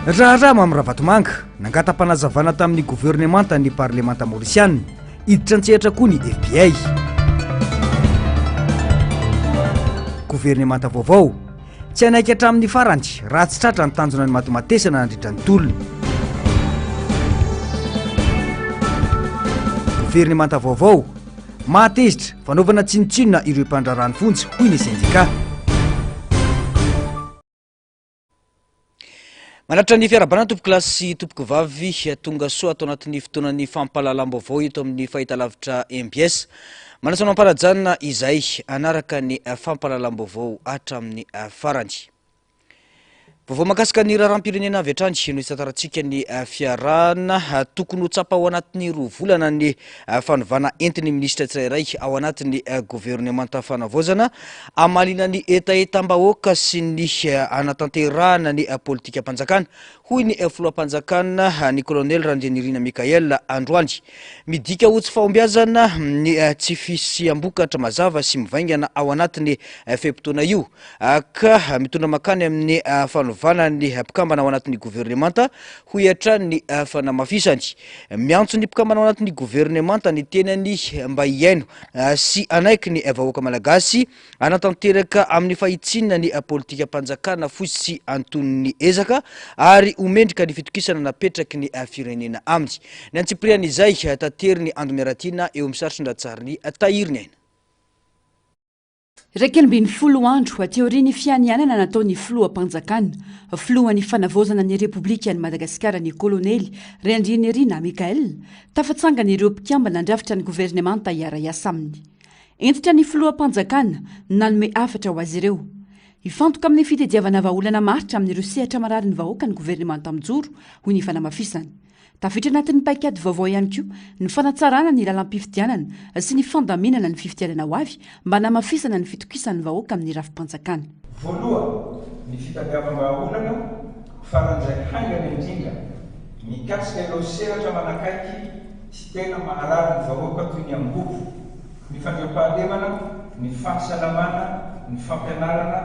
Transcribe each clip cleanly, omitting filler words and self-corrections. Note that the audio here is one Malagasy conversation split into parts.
Raharaha Mamy Ravatomanga, nangata-panazavana tamin'ny governemanta ny parlemanta maorisiana. Hiditra an-tsehatra koa ny FBI. Governemanta vaovao, tsy hanaiky hatramin'ny farany raha tsy tratra ny tanjona nimatimatesana nandritra ny tolona. Governemanta vaovao, mahatezitra, fanaovana tsinontsinona ireo mpandraharaha ny fonja, hoy ny sendika. Manatitra ny fiarahabana tompokolahy sy tompokovavy tonga soa ato anatin'ny fotoanan'ny fampahalalam-baovao eto amin'ny fahitalavitra mbs. Manasa anao am-panajanona izay hanaraka ny fampahalalam-baovao hatramin'ny farany. Vaovao mahakasika ny raharaham-pirenena avy hatrany no hitantarantsika ny fiarahana. Tokony ho tsapa ao anatin'ny roa volana ny fanovana entin'ny minisitra tsirairay ao anatin'ny governemanta fanavaozana hamaliana ny hetahetam-bahoaka sy ny hanatanterahana ny politikam-panjakana, hoy ny filoham-panjakana ny kolonely Randrianirina Michaël androany. Midika ho tsy fahombiazana ny tsy fisiam-bokatra mazava sy mivaingana ao anatin'ny fe-potoana io ka mitondra mankany amin'ny fanovana ny mpikambana ao anatin'ny governemanta, hoy hatrany ny fanamafisany. Miantso ny mpikambana ao anatin'ny governemanta ny tenany mba hihaino sy hanaiky ny vahoaka malagasy hanatanteraka amin'ny fahitsiana ny politikam-panjakana fohy sy antonony ezaka ary ho mendrika ny fitokisana napetraky ny firenena aminy. Ny antsipirian'izay, taterin'i Ando Miaratiana eo amin'ny sary sindran-tsarin'i Tahiry Ny Aina. 11 andro aty aorian'ny fianianana nataon'ny filoham-panjakana, filohan'ny fanavaozana ny Repoblikan'i Madagasikara ny kolonely Randrianirina Michaël, tafatsangana ireo mpikambana handrafitra ny governemanta hiara-hiasa aminy. Hentitra ny filoham-panjakana nanome hafatra ho azy ireo. Hifantoka amin'ny fitediavana vahaolana maharitra amin'ireo sehatra marary ny vahoaka ny governemanta mijoro, hoy ny fanamafisany. Tafiditra anatin'ny paikady vaovao ihany koa ny fanatsarana ny lalam-pifidianana sy ny fandaminana ny fifidianana ho avy mba hanamafisana ny fitokisan'ny vahoaka amin'ny rafi-panjakana. Voalohany, ny fitadiavam-bahaolana faran'izay haingana indrindra mikasika ireo sehatra manakaiky sy tena maharary ny vahoaka toy ny angovo, ny fandriampahalemana, ny fahasalamana, ny fampianarana,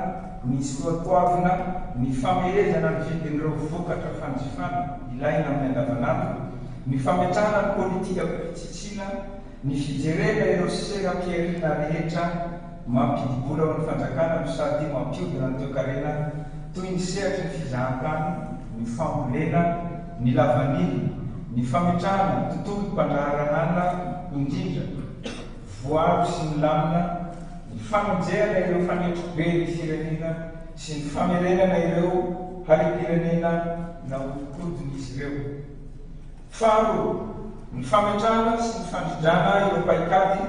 ny soatoavina, ny famehezana ny vidin'ireo vokatra fanjifana ilaina amin'ny andavanandro, ny fametrahana ny politikam-pitsitsiana, ny fijerena ireo seha-pihariana rehetra mampidi-bola ho an'ny fanjakana no sady mampiodina ny toekarena toy ny sehatry ny fizahantany, ny fambolena, ny lavanila, ny fametrahana tontolom-pandraharahana indrindra voaro sy milamina, ny fanenjehana ireo fanetriben'ny firenena sy ny famerenana ireo harem-pirenena nahodinkodin'izy ireo. Faharoa, ny fametrahana sy ny fandrindrana ireo paikady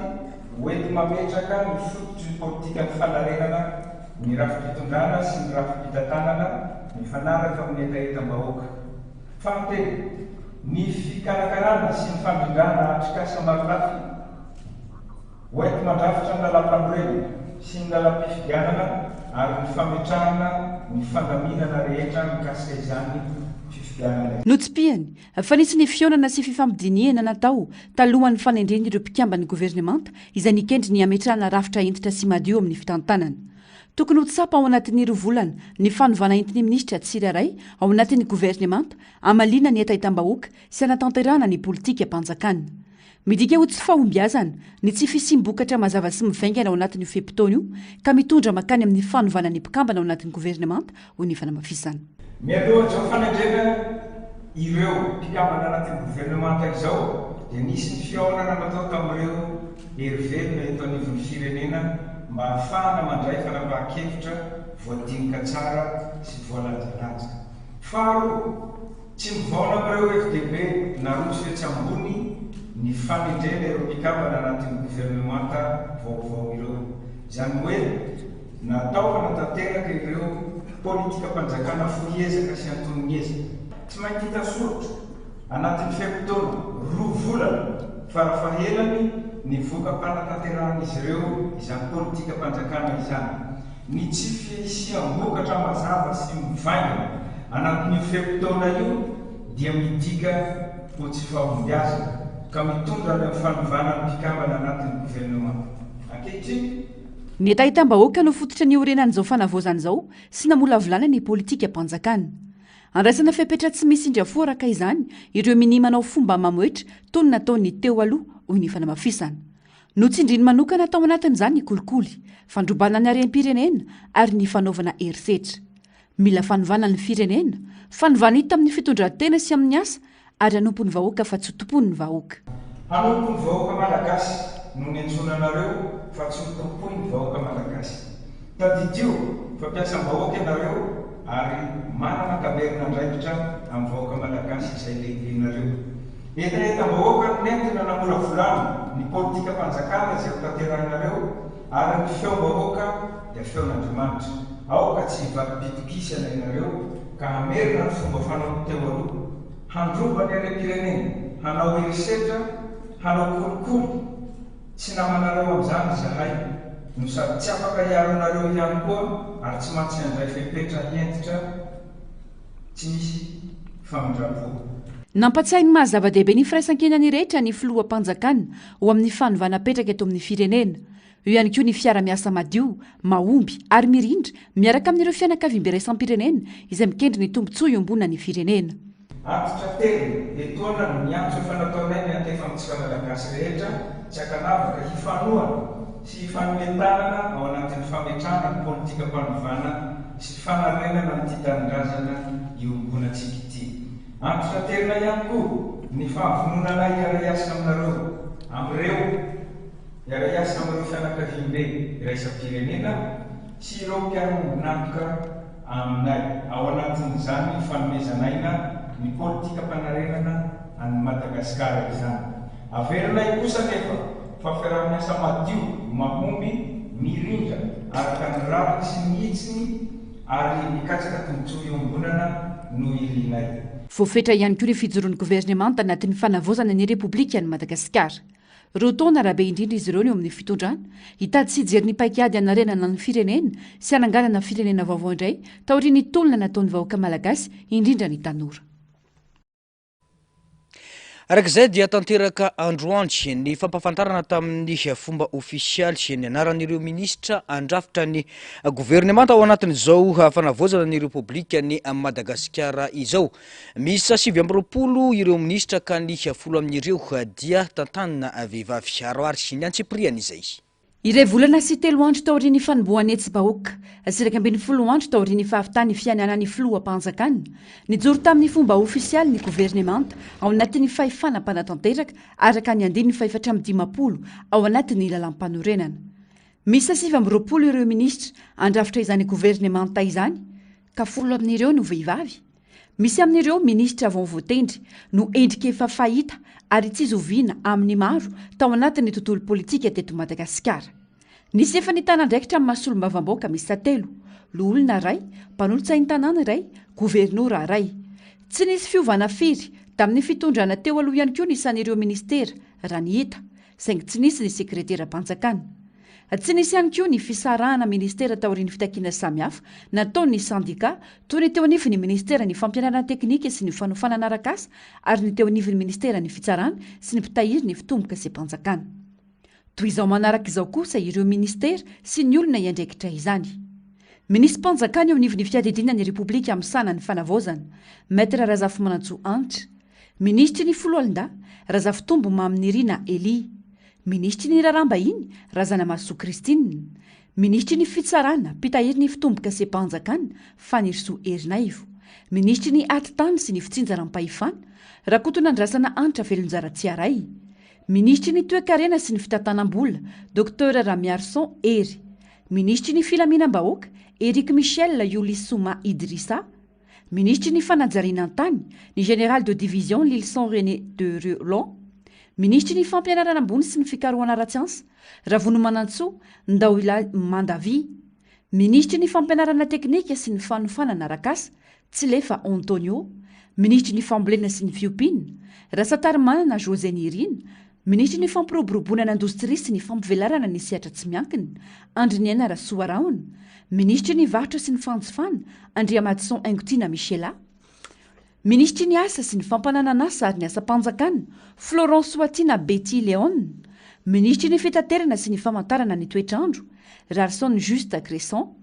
hoenti-mametraka ny fototry ny politikan'ny fanarenana ny rafi-pitondrana sy ny rafi-pitantanana mifanaraka amin'ny hetahetam-bahoaka. Fahatelo, ny fikarakarana sy ny fandrindrana atrikasa marolafy hoenti-mandrafitra ny lalàmpanorenana sy ny lalàm-pifidianana ary ny fametrahana ny fandaminana rehetra mikasika izany fifidianana izany. Notsipihany fa nisy ny fihaonana sy fifampidinihana natao talohan'ny fanendrena ireo mpikamban'ny governemanta izay nikendry ny hametrahana rafitra hentitra sy madio amin'ny fitantanana. Tokony ho tsapa ao anatin'ny roa volana ny fanovana entin'ny minisitra tsirairay ao anatin'ny governemanta hamaliana ny hetahetam-bahoaka sy hanatanterahana ny politikam-panjakana. Midika ho tsy fahombiazana ny tsy fisiam-bokatra mazava sy mivaingana ao anatin'io fe-potoana io ka mitondra mankany amin'ny fanovana ny mpikambana ao anatin'ny governemanta, hoy ny fanamafisana. Mialohan'izao fanendrena ireo mpikambana anatin'ny governemanta izao dia nisy ny fihaonana natao tamin'ireo hery velona eto anivon'ny firenena mba hahafahana mandray fanapahan-kevitra voadinika tsara sy voalanjalanja. Faharoa, Tsy mivaona amin'ireo hevi-dehibe naroso etsy ambony ny fanendrena ireo mpikambana anatin'ny governemanta vaovao ireo. Izany hoe natao hanatanteraka ireo politikam-panjakana fohy ezaka sy antonony ezaka. Tsy mainty hita soritra anatin'ny fe-potoana roa volana farafahelany ny voka-panatanterahan'izy ireo izany politikam-panjakana izany. Ny tsy fisiam-bokatra mazava sy mivaingana anatin'io fe-potoana io dia midika ho tsy fahombiazana ka mitondra any amin'ny fanovana ny mpikambana anatin'ny governemanta ankehitriny. Ny hetahetam-bahoaka no fototra niorenan'izao fanavaozana izao sy namolavolana ny politikam-panjakana. Andraisana fepetra tsy misy indra fo araka izany ireo minia manao fomba mamoetra toy ny nataon'ny teo aloha, hoy ny fanamafisana. Notsindriny manokana tao anatin'izany ny kolikoly, fandrobana ny harem-pirenena ary ny fanaovana herisetra. Mila fanovana ny firenena, fanovana hita amin'ny fitondran-tena sy amin'ny asa ary hanompo ny vahoaka fa tsy ho tompoin'ny vahoaka. Hanompo ny vahoaka malagasy no niantsoana anareo fa tsy ho tompoin'ny vahoaka malagasy. Tadidio fa mpiasam-bahoaka ianareo ary manana tamberin'andraikitra amin'ny vahoaka malagasy izay lehibenareo. Hetahetam-bahoaka no nentina namolavolana ny politikam-panjakana izay hotanterahinareo ary ny feom-bahoaka dia feon'Andriamanitra. Aoka tsy hivadi-pitokisana ianareo ka hamerina ny fomba fanaon'ny teo aloha, handroba ny harem-pirenena, hanao herisetra, hanao kolikoly. Tsy namanareo amin'izany izahay, no sady tsy afaka hiaro anareo ihany koa ary tsy mantsy handray fepetra hentitra tsy misy famindram-po. Nampatsiahy ny maha zava-dehibe ny firaisankinan'ny rehetra ny filoham-panjakana ho amin'ny fanovana apetraka eto amin'ny firenena. Eo ihany koa ny fiara-miasa madio, mahomby ary mirindra miaraka amin'ireo fianakaviambe iraisam-pirenena izay mikendry ny tombontsoa iombonan'ny firenena. Antitra telo etoana no miantso efa nataonay miantefa amintsika Malagasy rehetra tsy ankanavaka hifanohana sy hifanome tanana ao anatin'ny fametrahana ny politikam-panovana sy fanarenana an'ity tanindrazana iombonantsika ity. Antitra telona ihany koa ny fahavononanay hiara-hiasa aminareo amin'ireo Hiara-hiasa amin'ireo fianakaviambe iraisam-pirenena sy ireo mpiara-miombon'antoka aminay, ao anatin'izany fanomezan'aina ny politikam-panarenana an'i Madagasikara izany. Averinay kosa anefa fa fiaraha-miasa madio, mahomby, mirindra, araka ny rariny sy ny hitsiny ary mikatsaka tombontsoa iombonana no irinay. Voafetra ihany koa ny fijoroan'ny governemanta anatin'ny fanavaozana ny Repoblikan'i Madagasikara. Roa taona raha be indrindra izy ireo no eo amin'ny fitondrana, hitady sy hijery ny paikady hanarenana ny firenena sy hananganana firenena vaovao indray taorian'ny tolona nataon'ny vahoaka malagasy, indrindra ny tanora. Araka izay dia tanteraka androany ny fampahafantarana tamin'ny fomba ofisialy ny anaran'ireo minisitra handrafitra ny governemanta ao anatin'izao fanavaozana ny Repoblikan'i Madagasikara izao. Miisa 29 ireo minisitra ka ny folo amin'ireo dia tantanina vehivavy. Aroary ny antsipiriany izay. Iray volana sy telo andro taorian'ny fanombohan'ny hetsi-bahoaka sy 11 andro taorian'ny fahavitan'ny fianianan'ny filoham-panjakana, nijoro tamin'ny fomba ofisialy ny governemanta ao anatin'ny fahefana mpanatanteraka araka ny andininy faha-54 ao anatin'ny lalàmpanorenana. Miisa 29 ireo minisitra handrafitra izany governemanta izany ka folo amin'ireo no vehivavy. Misy amin'ireo minisitra vao voatendry no endrika efa fahita ary tsy zoviana amin'ny maro tao anatin'ny tontolo politika teto Madagasikara. Nisy efa nitana andraikitra amin'ny maha solombavambahoaka miisa telo, loholona iray, mpanolotsain'ny tanàna iray, governora iray. Tsy nisy fiovana firy tamin'ny fitondrana teo aloha ihany koa ny isan'ireo minisitera raha ny hita, saingy tsy nisy ny sekreteram-panjakana. Tsy nisy ihany koa ny fisarahana minisitera taorian'ny fitakiana samihafa nataon'ny sendika toy ny teo anivon'ny minisiteran'ny fampianarana teknika sy ny fanofanana arak'asa ary ny teo anivon'ny minisiteran'ny fitsarana sy ny mpitahiry ny fitombokasem-panjakana. Toy izao manaraka izao kosa ireo minisitera sy ny olona hiandraikitra izany. Minisi-panjakana eo anivon'ny fiadidiana ny Repoblika misahana ny fanavaozana, Maître Razafimanantsoa Hanitra. Minisitry ny Foloalindahy, Razafitombo Maminirina Elia. Minisitry ny Raharaham-bahiny, Razanamahasoa Christine. Minisitry ny Fitsarana, Mpitahiry ny Fitombokasem-panjakana, Fanirisoa Ernaivo. Minisitry ny Atitany sy ny Fitsinjaram-pahefana, Rakotonandrasana Hanitra Velonjara Tsiaray. Minisitry ny Toekarena sy ny Fitantanam-bola, Docteur Ramiarison Hery. Minisitry ny Filaminam-bahoaka, Eric Michel Yolissouma Idrissa. Minisitry ny Fanajariana an-tany, ny Général de Division Lilson René de Relon, Minisitry ny Fampianarana ambony sy ny Fikarohana ara-tsiansa, Ravonomanantsoa Ndaoila Mandavi, Minisitry ny Fampianarana teknika sy ny Fanofanana arak'asa, Tsilefa Antonio, Minisitry ny Fambolena sy ny Fiompiana, Rasatarimanana José Nirina, Minisitry ny Fampiroboroboana ny Indostria sy ny Fampivelarana ny Sehatra tsy miankina, Andriniaina Rasoarahona, Minisitry ny Varotra sy ny Fanjifana, Andriamadison Haingotiana Michela, Minisitry ny Asa sy ny Fampananan'asa ary ny Asam-panjakana, Florent Soatiana Betty Léone, Minisitry ny Fitaterana sy ny Famantarana ny Toetr'andro, Rarison Juste Cresson,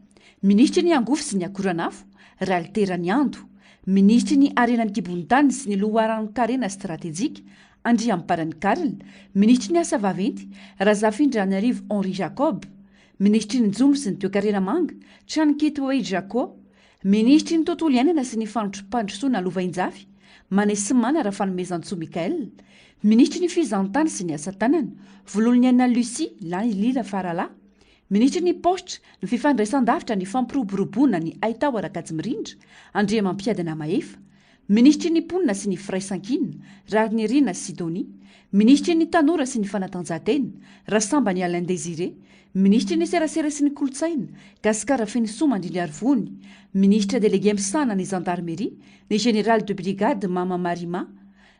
Minisitry ny Angofo sy ny Akoranafo, Ralitera Niando, Minisitry ny Harena an-kibon'ny tany sy ny loharanon-karena stratejika, Andriamparany Carl, Minisitry ny Asa vaventy, Razafindraniarivo Henri Jacob, Minisitry ny Jono sy ny Toekarena manga, Chan Kit Wei Jacquot, Minisitry ny Tontolo iainana sy ny Fandrosoana Lovainjafy, Manesimana Rafanomezantsoa Michael, Minisitry ny Fizahantany sy ny Asa tanana, Vololoniaina Lucie Lila Faralahy, Minisitry ny Paositra, ny Fifandraisandavitra, ny Fampiroboroboana ny Haitao ara-kajimirindra, Andriamampiadana Mahefa, Minisitry ny Mponina sy ny Firaisankina, Raharinirina Sidonie, Minisitry ny Tanora sy ny Fanatanjahantena, Rasambany Alain Désiré, Minisitry ny Serasera sy ny Kolontsaina, Gascar Fenosoa Mandrindriarivony, Minisitra Delege misahana ny Zandarmeria, ny Général de Brigade Mama Marima,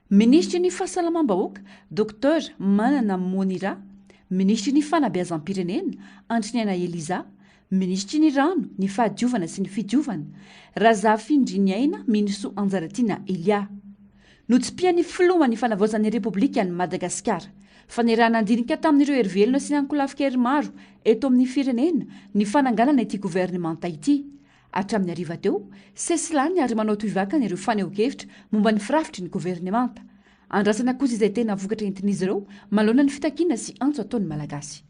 Minisitry ny Fahasalamam-bahoaka, Docteur Manana Monira, Minisitry ny Fanabeazam-pirenena, Andriniaina Eliza, Minisitry ny Rano, ny Fahadiovana sy ny Fidiovana, Razafindriniaina Minosoa Anjaratiana Elia. Notsipihan'ny Filohan'ny Fanavaozan'ny Repoblikan'i Madagasikara, fa niaraha-nandinika tamin'ireo herivelona sy ny ankolafin-kery maro eto amin'ny firenena ny fananganana ity governemanta ity. Hatramin'ny hariva teo, sesilany ary manao tohivakana ireo fanehoan-kevitra momba ny firafitry ny governemanta. Andrasana kosa izay tena vokatra entin'izy ireo manoloana ny fitakiana sy antso ataon'ny Malagasy.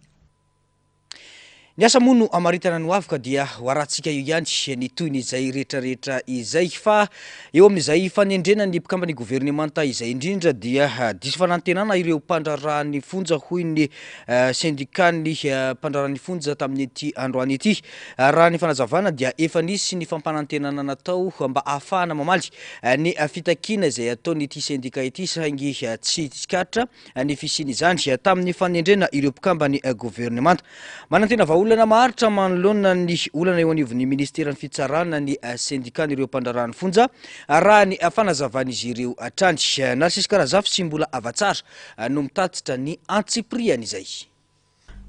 Ny asa moa no hamaritana ny ho avy ka dia ho arahantsika eo ihany ny tohin'izay rehetra rehetra izay. Fa eo amin'izay fanendrena ny mpikamban'ny governemanta izay indrindra dia diso fanantenana ireo mpandraharahan'ny fonja hoy ny sendikan'ny mpandraharahan'ny fonja tamin'ity androany ity. Raha ny fanazavana dia efa nisy ny fampanantenana natao mba ahafahana mamaly ny fitakiana izay ataon'ity sendika ity saingy tsy tsikaritra ny fisian'izany tamin'ny fanendrena ireo mpikamban'ny governemanta. Manantena vahaolana maharitra manoloana ny olana eo anivon'ny ministeran'ny fitsarana ny sendikan'ireo mpandraharahan'ny fonja raha ny fanazavan'izy ireo hatrany. Narcisque Razafy sy Mbola Havatsara no mitatitra ny antsipiriany izay.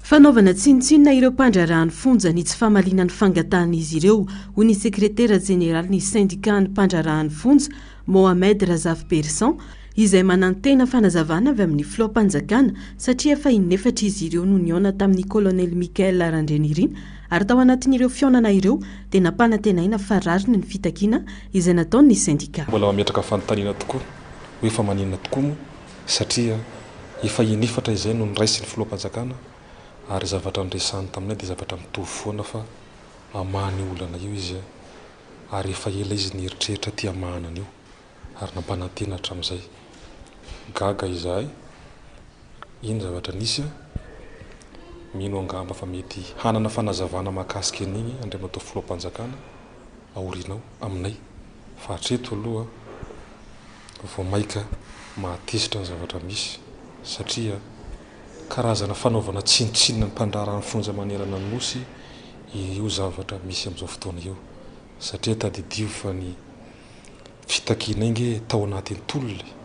Fanaovana tsinontsinona ireo mpandraharahan'ny fonja ny tsy famaliana ny fangatahan'izy ireo, hoy ny sekretera jeneralin'ny sendikan'ny mpandraharahan'ny fonja, Mohamed Razafiberison, izay manantena fanazavana avy amin'ny filoham-panjakana satria efa inefatra izy ireo no nihaona tamin'ny kolonely Michael Randrianirina ary tao anatin'ireo fihaonana ireo dia nampanantenaina fa rariny ny fitakiana izay nataon'ny sendika. Mbola mametraka fanontaniana tokoa hoe fa maninona tokoa moa satria efa inefatra izay no noraisin'ny filoham-panjakana ary zavatra noresahiny taminay dia zavatra mitovy foana fa hamaha an'io olana io izy ary efa ela izy nieritreritra ty hamahana an'io ary nampanantena hatramin'izay. Gaga izahay, iny zavatra nisy an, mino angamba fa mety hanana fanazavana mahakasika an'iny Andriamatoa Filoham-panjakana aoriana ao aminay fa hatreto aloha vao maika mahatezitra ny zavatra misy satria karazana fanaovana tsinontsinona ny mpandraharaha ny fonja manerana ny Nosy io zavatra misy amin'izao fotoana io satria tadidio fa ny fitakianay ange tao anatin'ny tolona e!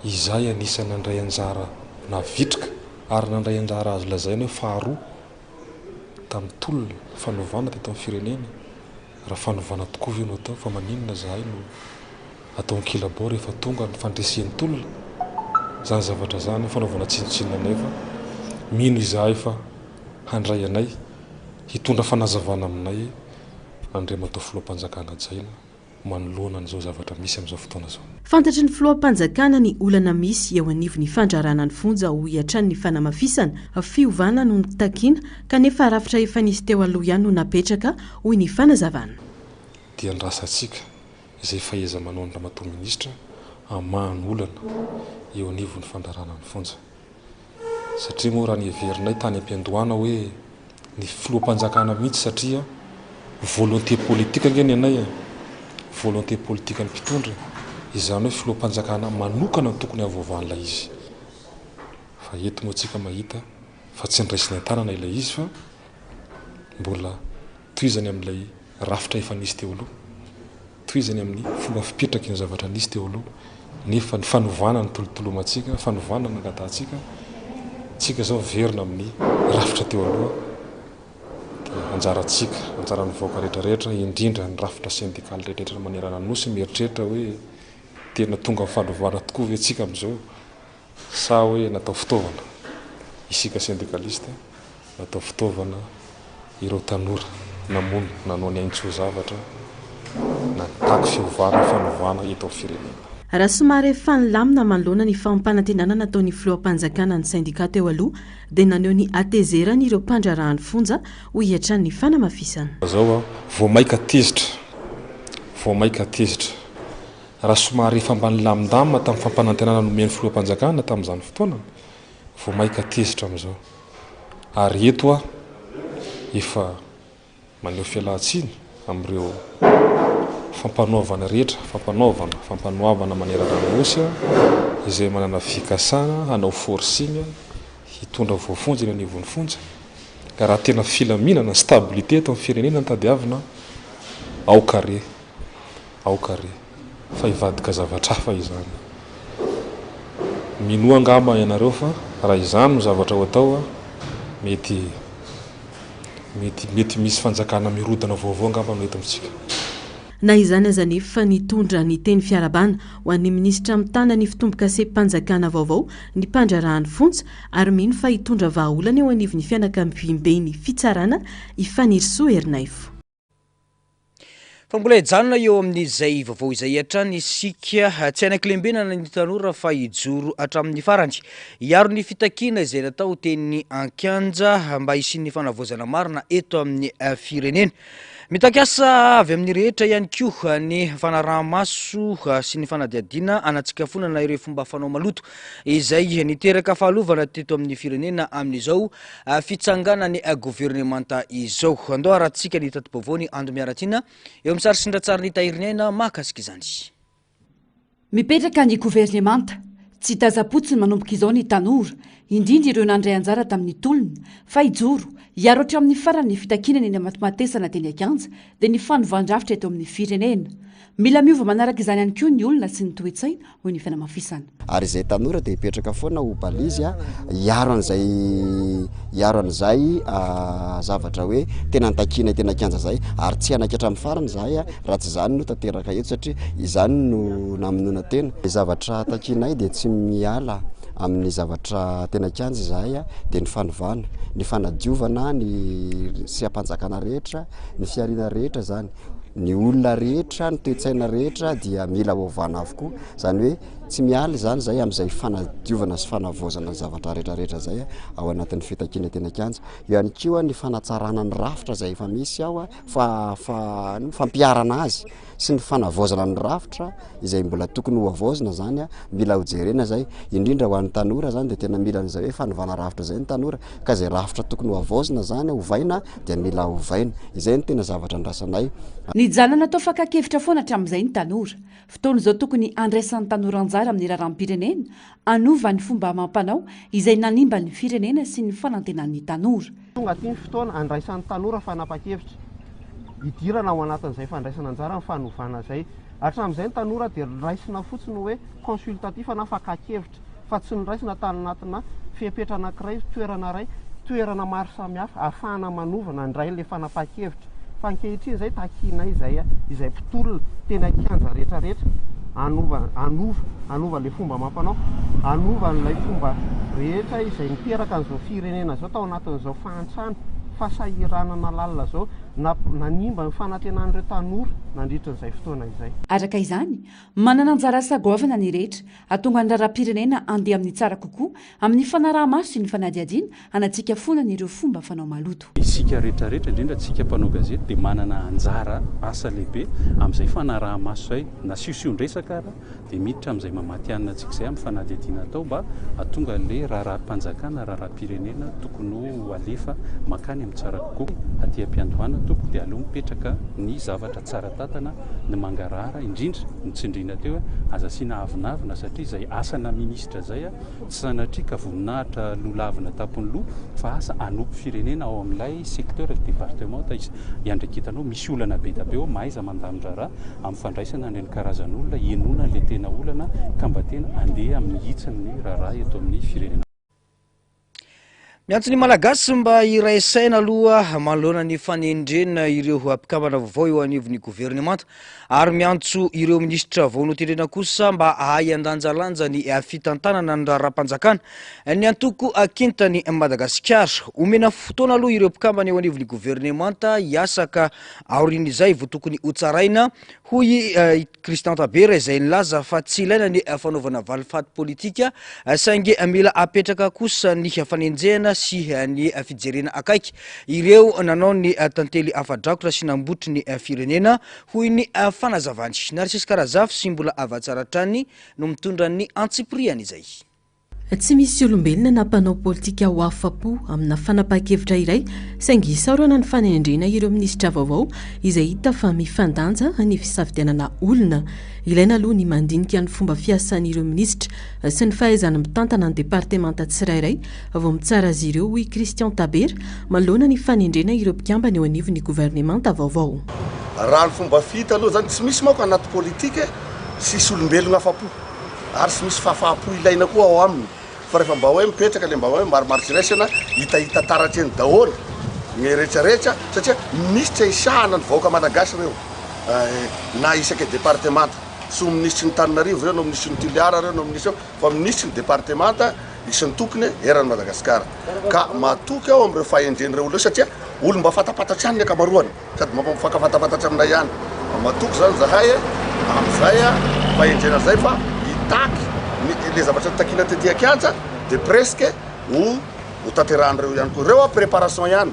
Izahay anisan'ny nandray anjara navitrika ary nandray anjara azo lazaina hoe faharoa tamin'ny tolona fanovana teto amin'ny firenena. Raha fanovana tokoa ve no atao fa maninona zahay no atao ankilabao rehefa tonga ny fandresen'ny tolona? Zany zavatra zany fanaovana tsinontsinona anay fa mino izahay fa handray anay hitondra fanazavana aminay Andriamatoa Filoham-panjakana hajaina. manoloana an'izao zavatra misy amin'izao fotoana izao. Fantatry ny filoham-panjakana ny olana misy eo anivon'ny fandraharahana ny fonja, hoy hatrany ny fanamafisana. Fiovana no notakiana, kanefa rafitra efa nisy teo aloha ihany no napetraka, hoy ny fanazavana. Dia andrasantsika izay fahaiza-manaon'ny Ramatoa Minisitra hamaha ny olana eo anivon'ny fandraharahana ny fonja. Satria moa raha ny heverinay tany am-piandohana hoe ny filoham-panjakana mihitsy satria volonté politique ange ny anay e, volonté politique ny mpitondra, izany hoe filoham-panjakana manokana no tokony havoavan'ilay izy. Fa eto moa tsika mahita fa tsy niraisiny an-tanana ilay izy fa mbola tohizany amin'ilay rafitra efa nisy teo aloha. Tohizany amin'ny fomba fipetraky ny zavatra nisy teo aloha, nefa ny fanovana ny tolotolomantsika, fanovana ny nangatahantsika, tsika izao miverina amin'ny rafitra teo aloha, dia anjarantsika, anjaran'ny vahoaka rehetra rehetra, indrindra ny rafitra sendikaly rehetra rehetra manerana ny Nosy mieritreritra hoe tena tonga amin'ny fanovana tokoa ve tsika amin'izao? Sa hoe natao fitaovana isika sendikalista, natao fitaovana ireo tanora namono, nanao ny ainy tsy ho zavatra na nitaky fiovana, fanovana eto amin'ny firenena. Raha somary efa nilamina manoloana ny fampanantenana nataon'ny filoham-panjakana ny sendika teo aloha dia naneho ny hatezerany ireo mpandraharahan'ny fonja, hoy hatrany ny fanamafisana. Zao aho vao maika tezitra, vao maika tezitra. Raha somary efa mba nilamindamina tamin'ny fampanantenana nomen'ny filoham-panjakana tamin'izany fotoana, vao maika tezitra amin'izao. Ary eto aho efa maneho fialan-tsiny amin'ireo fampanoavana rehetra, fampanaovana, fampanoavana manerana ny Nosy izay manana fikasana hanao forcing hitondra voafonja eny anivon'ny fonja. Ka raha tena filaminana, stabilité eto amin'ny firenena no tadiavina, aoka re. Aoka re fa hivadika zavatra hafa izany. Minoa angamba ianareo fa raha izany no zavatra ho atao, mety mety mety misy fanjakana mirodana vaovao angamba no eto amintsika. Na izany aza anefa nitondra ny teny fiarahabana ho an'ny minisitra mitana ny fitombokasem-panjakana vaovao ny mpandraharahan'ny fonja ary mino fa hitondra vahaolana eo anivon'ny fianakaviamben'ny fitsarana i Fanirisoa Ernaivo. Fa mbola hijanona eo amin'izay vaovao izay hatrany isika. Tsy hanaiky lembenana ny tanora fa hijoro hatramin'ny farany. Hiaro ny fitakiana izay natao teny an-kianja mba hisian'ny fanavaozana marina eto amin'ny firenena. Mitaky asa avy amin'ny rehetra ihany koa ny fanaraha-maso sy ny fanadihadiana hanatsikafonana ireo fomba fanao maloto izay niteraka fahalovana teto amin'ny firenena amin'izao fitsanganan'ny governemanta izao. Andao harahantsika ny tati-baovao ny Ando Miaratiana eo amin'ny sary sindratsarin'i Tahiriniaina mahakasika izany. Mipetraka ny governemanta. Tsy tazam-potsiny manomboka izao ny tanora, indrindra ireo nandray anjara tamin'ny tolona, fa hijoro, hiaro hatramin'ny farany ny fitakiana ny namatimatesana teny an-kianja, dia ny fanovan-drafitra eto amin'ny firenena. Mila miova manaraka izany ihany koa ny olona sy ny toe-tsaina, hoy ny fanamafisana. Ary izay tanora dia hipetraka foana ho balizy hiaro an'izay hiaro an'izay zavatra hoe tena nitakiana teny an-kianja izay ary tsy hanaiky hatramin'ny farany izahay raha tsy izany no tanteraka eto satria izany no namonoana tena. Ny zavatra takianay dia tsy miala amin'ny zavatra teny an-kianja izahay dia ny fanovana, ny fanadiovana ny seha-panjakana rehetra, ny fihariana rehetra izany. Ny olona rehetra, ny toe-tsaina rehetra dia mila ovana avokoa. Izany hoe tsy miala izany izay amin'izay fanadiovana sy fanavaozana ny zavatra rehetra rehetra izay ao anatin'ny fitakiana teny an-kianja. Eo ihany koa ny fanatsarana ny rafitra izay efa misy ao, fa, fa, ny fampiharana azy sy ny fanavaozana ny rafitra izay mbola tokony ho havaozina izany, mila hojerena izay. Indrindra ho an'ny tanora izany dia tena mila an'izay hoe fanovana rafitra izay ny tanora. Ka izay rafitra tokony ho havaozina izany, ovaina, dia mila ovaina. Izay no tena zavatra andrasanay. Nijanona natao fakan-kevitra foana hatramin'izay ny tanora. Fotoana izao tokony handraisan'ny tanora anjara amin'ny raharaham-pirenena, hanova ny fomba amam-panao izay nanimba ny firenena sy ny fanantenan'ny tanora. Tonga aty ny fotoana handraisan'ny tanora fanapan-kevitra, hidirana ao anatin'izay fandraisana anjara amin'ny fanovana izay. Hatramin'izay ny tanora dia raisina fotsiny hoe consultatif na fakan-kevitra. fa tsy noraisina tany anatina fepetra anankiray, toerana iray, toerana maro samihafa ahafahana manova nandray ilay fanapahan-kevitra. Fa ankehitriny izay takianay izay izay mpitolona teny an-kianja rehetra rehetra hanova hanova hanova ilay fomba amam-panao, hanova an'ilay fomba rehetra izay niteraka an'izao firenena izao tao anatin'izao fahantrana, fahasahiranana lalina izao, nanimba ny fanantenan'ireo tanora nandritra izay fotoana izay. Araka izany, manana anjara asa goavana ny rehetra Hahatonga ny raharaham-pirenena handeha amin'ny tsara kokoa amin'ny fanaraha-maso sy ny fanadihadiana hanatsikafonana ireo fomba fanao maloto. Isika rehetra rehetra, indrindra tsika mpanao gazety dia manana anjara asa lehibe amin'izay fanaraha-maso izay, na siosion-dresaka ara dia miditra amin'izay maha matihanina antsika izay amin'ny fanadihadiana atao mba hahatonga ilay raharaham-panjakana, raharaham-pirenena tokony ho alefa mankany amin'ny tsara kokoa. Aty am-piandohana tompoko dia aleo mipetraka ny zavatra tsara tantana, ny mangarahara indrindra ny tsindriana teo hoe aza asiana avonavona satria izay asana minisitra izay tsy sanatria ka voninahitra lolavina tampon'ny loha fa asa hanompo firenena ao amin'ilay secteur département iandraiketanao misy olana be da be ao mahaiza mandamin-draharaha amin'ny fandraisana an'ireny karazan'olona henoina an'ilay tena olana ka mba tena andeha amin'ny hitsiny ny raharaha eto amin'ny firenena. Miantso ny Malagasy mba hiray saina aloha manoloana ny fanendrena ireo mpikambana vaovao eo anivon'ny governemanta ary miantso ireo minisitra vao notendrena kosa mba hahay handanjalanja ny fitantanana ny raharaham-panjakana ny antoko Kintan'i Madagasikara. Omena fotoana aloha ireo mpikambana eo anivon'ny governemanta hiasa ka aorian'izay vao tokony hotsaraina hoy i Christian Tabera izay nilaza fa tsy ilaina ny fanaovana valifaty politika saingy mila apetraka kosa ny fanenjehana sy ny fijerena akaiky ireo nanao ny tantely afa-drakotra sy nambotry ny firenena hoy ny fanazavany. Narcisque Razafy sy Mbola Avatsara hatrany no mitondra ny antsipiriany izay. Tsy misy olombelona na mpanao politika ho afa-po amina fanapahan-kevitra iray, saingy isaorana ny fanendrena ireo minisitra vaovao izay hita fa mifandanja ny fisafidianana olona. Ilaina aloha ny mandinika ny fomba fiasan'ireo minisitra sy ny fahaizany mitantana ny departemanta tsirairay vao mitsara azy ireo, hoy Christian Tabera, manoloana ny fanendrena ireo mpikambana eo anivon'ny governemanta vaovao. Raha ny fomba fihita aloha izany, tsy misy manko anaty politika tsisy olombelona afa-po. ary tsy misy fahafaham-po ilaina koa ao aminy fa rehefa mba hoe mipetraka le mba hoe marimaritra iraisana hitahita taratra eny daholo ny retraretra satria minisitra isahana ny vahoaka malagasy ireo na isaka departemanta tsy ho minisitry ny Tananarivo ireo na minisitry ny Toliara ireo na minisitry fa minisitry ny departemanta isan-tokony eran'i Madagasikara ka matoky aho amin'ireo fahendren'ireo olona ireo satria olo mba fantapantatra ihany ny ankamaroany. Sady mampifankafantafantatra aminay ihany. Fa matoky zany zahay amin'izay fahendrena zay fa hitaky ny le zavatra notakiana tety an-kianja de presque ho ho tanterahan'ireo ihany koa. Ireo a préparation ihany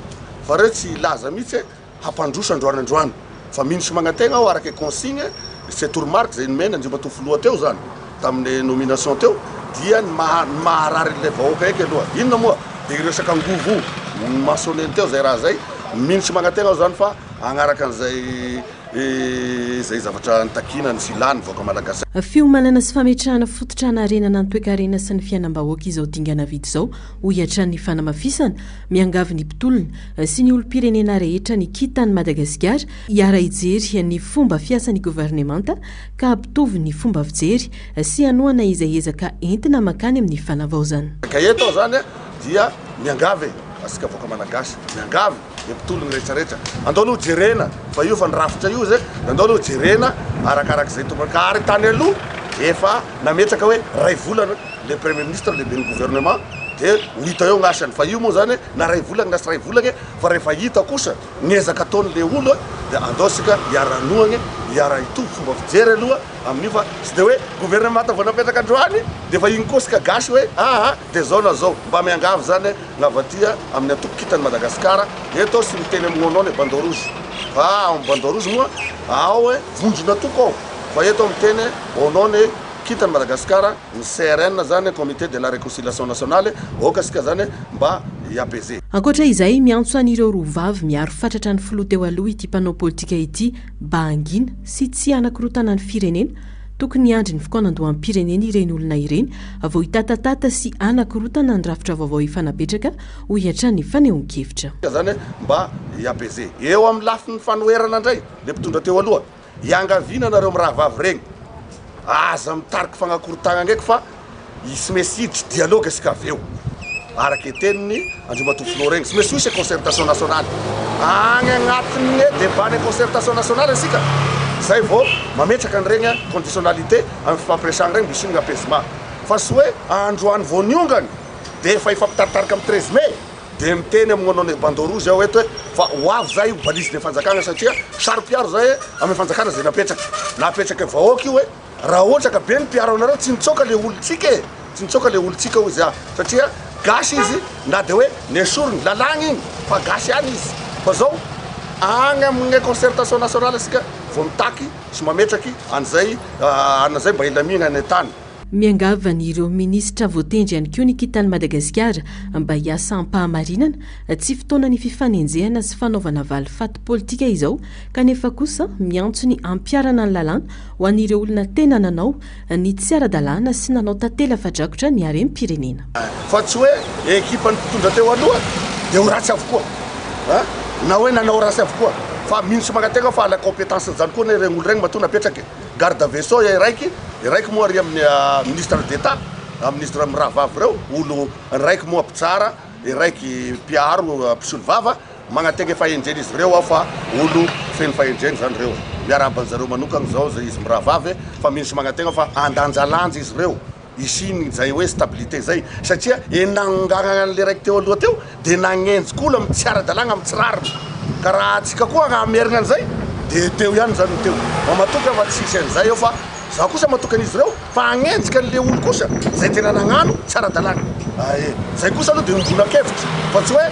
fa ireo tsy hilaza mihitsy hoe hampandroso androany androany fa mino sy magnantegna aho araka consigne sy toromarika izay nomena Andriamatoa Filoha teo zany tamin'ny nomination teo dia ny maha ny maharary an'ilay vahoaka eky aloha inona moa dia io resaka angovo io no mentionner-ny teo zay raha zay. Mino sy magnantena aho zany fa hagnaraka an'izay izay zavatra nitakiana ny filan'ny vahoaka malagasy. Fiomanana sy fametrahana fototra hanarenana ny toekarena sy ny fiainam-bahoaka izao dingana vita izao, hoy hatrany ny fanamafisana. Miangavy ny mpitolona sy ny olom-pirenena rehetra ny Kintan'i Madagasikara hiara-hijery ny fomba fiasan'ny governemanta ka hampitovy ny fomba fijery sy hanohana izay ezaka entina mankany amin'ny fanavaozana. Ka eto aho zany dia miangavy e! Asika vahoaka malagasy miangavy ny mpitolona rehetra rehetra andao aloha jerena fa io efa ny rafitra io zay andao aloha jerena arakarak'izay tokony ka ary tany aloha efa nametraka hoe ray volana le premier ministre lehiben'ny gouvernement de ho hita eo ny asany fa io moa zany na ray volana na tsy ray volana fa rehefa hita kosa ny ezaka ataony le olo de andao sika hiara-hanohagna hiara-hitovy fomba fijery aloha amin'io fa tsy de hoe gouvernement vao napetraka androany de efa iny koa sika gasy hoe aa de zao na zao mba miangavy zany Lava aty amin'ny antoko kintan'i Madagasikara eto aho sy miteny amin'ny au nom ny bandeau rouge fa ao amin'ny bandeau rouge moa ao hoe vondrona toko ao fa eto aho miteny au nom ny kintan'i Madagasikara ny CRN zany comité de la réconciliation nationale aoka isika zany mba hi-apaiser. Ankoatra izay, miantso an'ireo roa vavy miaro fatratra ny filoha teo aloha ity mpanao politika ity mba hangina sy tsy hanakorontana ny firenena Tokony hiandry ny fikaonandoham-pirenena ireny olona ireny vao hitatatata sy hanakorotana ny rafitra vaovao efa napetraka, hoy hatrany ny fanehoan-kevitra. Izany mba hi-apaiser. Eo amin'ny lafiny fanoherana indray, le mpitondra teo aloha, iangaviana nareo mirahavavy regny, aza mitariky fagnakorontagnana ndraiky fa Hisy mesy hiditra dialogue isika avy eo araka e teniny Andriamatoa Filoha regny, tsy maintsy ho hisy e concertation nationale agny agnatin'ny débat ny concertation nationale isika zay vao mametraka an'iregny conditionnalité amin'ny fifampiresahagna regny mba hisian'ny apaisement fa tsy hoe androany vao niongana de efa hifampitaritarika amin'ny 13 mai de miteny amin'ny manao ny bandeau rouge aho eto hoe fa ho avy zay io balise de fanjakagna satria saro-piaro zay amin'ny fanjakana zay napetraka napetraka vahoaka io e. Raha ohatra ka be ny mpiaro anareo tsy nitsoaka le olontsika e! Tsy nitsoaka le olontsika hoy izy ah! Satria gasy izy na de hoe nesoriny, lalàgna igny fa gasy ihany izy. Fa zao agny aminy concertation nationale isika vao mitaky sy mametraky an'izay an'izay mba hilamigna any an-tany. Miangavy an'ireo minisitra voatendry ihany koa ny Kintan'i Madagasikara mba hiasa am-pahamarinana, tsy fotoanan'ny fifanenjehana sy fanaovana valifaty politika izao kanefa kosa miantso ny hampiharana ny lalàna ho an'ireo olona tena nanao ny tsy ara-dalàna sy nanao tantely afa-drakotra ny harem-pirenena. Fa tsy hoe ekipan'ny mpitondra teo aloha dia ho ratsy avokoa a! Na hoe nanao ratsy avokoa. Fa mino sy manantena aho fa la compétence n'izany koa anie ireny olo ireny matoa napetraka e! Garde vaisseau e raiky, raiky moa ary amin'ny ministre d'Etat, ministre mirahavavy ireo, olo raiky moa mpitsara. Raiky mpiaro mpisolovava, magnategna fahendrena izy ireo aho fa olo feno fahendrena zany reo. Miarahaba anjareo manokagna zao zay izy mirahavavy fa mino sy magnategna fa handanjalanja izy ireo hisiany zay hoe stabilité zay satria e nagnongagnana anle raiky teo aloha teo de nagnenjika olo amy tsy ara-dalàgna amy tsy rariny ka raha atsika koa hamerigna anzay de teo ihany zany ny teo. Mba matoky aho fa tsy hisy anzay eo fa Zaho kosa matoky an'izy ireo fa hagnenjika an'le olo kosa zay tena nagnano tsy ara-dalàna. Ae, zay kosa aloha de iombonakevitra fa tsy hoe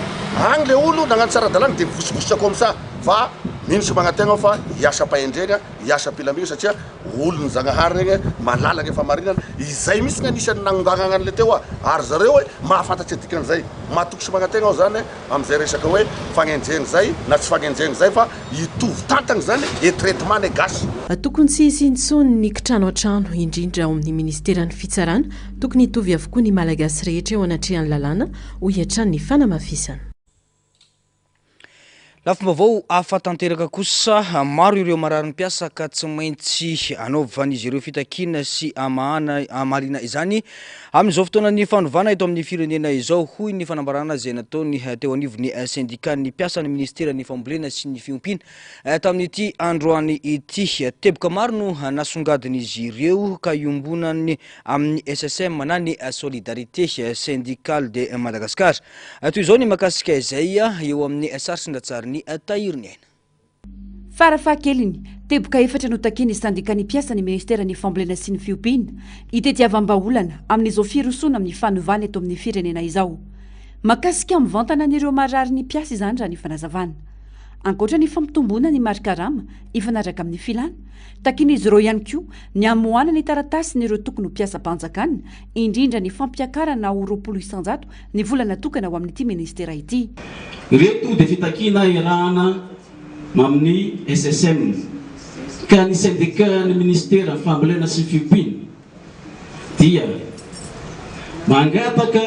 agny le olo nagnano tsy ara-dalàna de mivosibositra comme ça fa mino sy magnantegna aho fa hiasa am-pahendrena, hiasa am-pilamina satria olon'ny Zagnahary regny mahalala ny fahamarinana, izay mihitsy ny anisan'ny nagnongagnana an'le teo ah, ary zareo hoe mahafantatse dikan'izay. Matoky sy magnantegna aho zany am'zay resaka hoe fagnenjehana zay na tsy fagnenjehana zay fa Hitovy tantana izany e traitement ny gasy. Tokony tsy hisy intsony ny kitrano an-trano, indrindra ao amin'ny ministeran'ny fitsarana. Tokony hitovy avokoa ny Malagasy rehetra eo anatrehan'ny lalàna, hoy hatrany ny fanamafisana. Lafim-baovao hafa tanteraka kosa, maro ireo marary mpiasa ka tsy maintsy anaovan'izy ireo fitakiana sy amahana hamaliana izany Amin'izao fotoanan'ny fanovana eto amin'ny firenena izao, hoy ny fanambarana izay nataony teo anivon'ny sendikan'ny mpiasan'ny minisiteran'ny fambolena sy ny fiompiana tamin'ity androany ity. Teboka maro no nasongadin'izy ireo ka iombonany amin'ny SSM na ny Solidarité Syndicale de Madagascar. Toy izao ny mahakasika izay eo amin'ny sary sy ny ratsarin'i Tahiriniaina. Farafahakeliny, teboka efatra no takian'ny sendikan'ny mpiasan'ny minisiteran'ny Fambolena sy ny Fiompiana hitediavam-bahaolana amin'izao firosoana amin'ny fanovana eto amin'ny firenena izao. Mahakasika mivantana an'ireo marary ny mpiasa izany raha ny fanazavana. Ankoatra ny fampitomboana ny mari-karama hifanaraka amin'ny filana, takian'izy ireo ihany koa ny hamoahana ny taratasin'ireo tokony ho mpiasam-panjakana, indrindra ny fampiakarana ho 20% ny vola natokana ho amin'ity minisitera ity. Ireto dia fitakiana iarahana amin'ny SSM, ka ny sendikan'ny minisiteran'ny Fambolena sy Fiompiana dia mangataka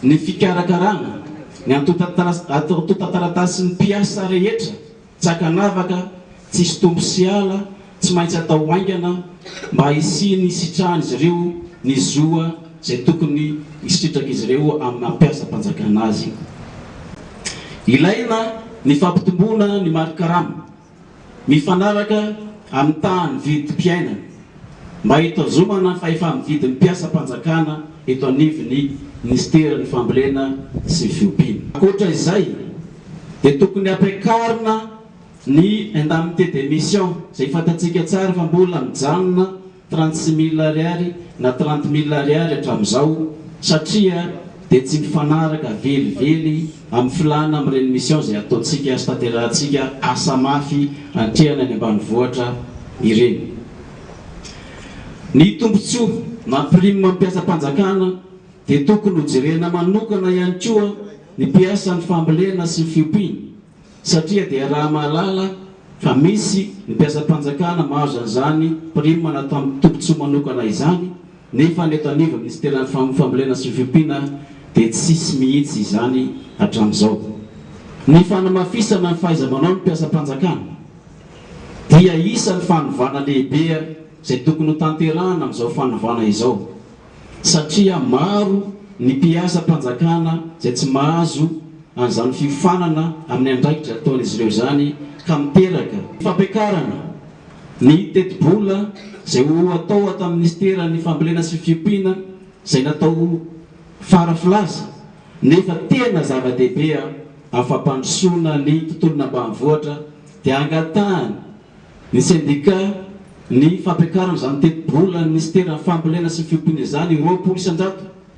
ny fikarakarana ny antontan-taratasin'ny mpiasa rehetra tsy ankanavaka, tsisy tompo sy ala, tsy maintsy atao haingana mba hisian'ny hisitrahan'izy ireo ny zo izay tokony hisitrak'izy ireo amin'ny maha mpiasam-panjakana azy. Ilaina ny fampitomboana ny mari-karama mifanaraka amin'ny tahan'ny vidim-piainana mba hitazomana ny fahefa-mividin'ny mpiasam-panjakana eto anivon'ny minisiteran'ny Fambolena sy ny Fiompiana. Ankoatra izay dia tokony hampiakarina ny indemnité de mission izay fantatsika tsara fa mbola mijanona 36 mille ariary na 30 mille ariary hatramin'izao satria dia tsy mifanaraka velively amin'ny filàna amin'ireny mission izay ataontsika sy tanterahantsika asa mafy antrehana any ambanivohitra ireny. Ny tombontsoa na prime mpiasam-panjakana dia tokony hojerena manokana ihany koa ny mpiasan'ny fambolena sy ny fiompiana satria dia raha mahalala fa misy ny mpiasam-panjakana mahazo an'izany prime na tombontsoa manokana izany nefa ny eto anivon'ny minisiteran'ny fambolena sy ny fiompiana dia tsisy mihitsy izany hatramin'izao. Ny fanamafisana ny fahaiza-manao ny mpiasam-panjakana dia isan'ny fanovana lehibe izay tokony ho tanterahana amin'izao fanovana izao. satria maro ny mpiasam-panjakana izay tsy mahazo an'izany fiofanana amin'ny andraikitra ataon'izy ireo izany ka miteraka fampiakarana ny tetibola izay ho atao ato amin'ny minisiteran'ny fambolena sy fiompiana izay natao fara filaza nefa tena zava-dehibe amin'ny fampandrosoana ny tontolon'ambanivohitra dia angatahana Ny sendika, ny fampiakarana izany tetibolan'ny minisiteran'ny Fambolena sy ny Fiompiana izany 20%.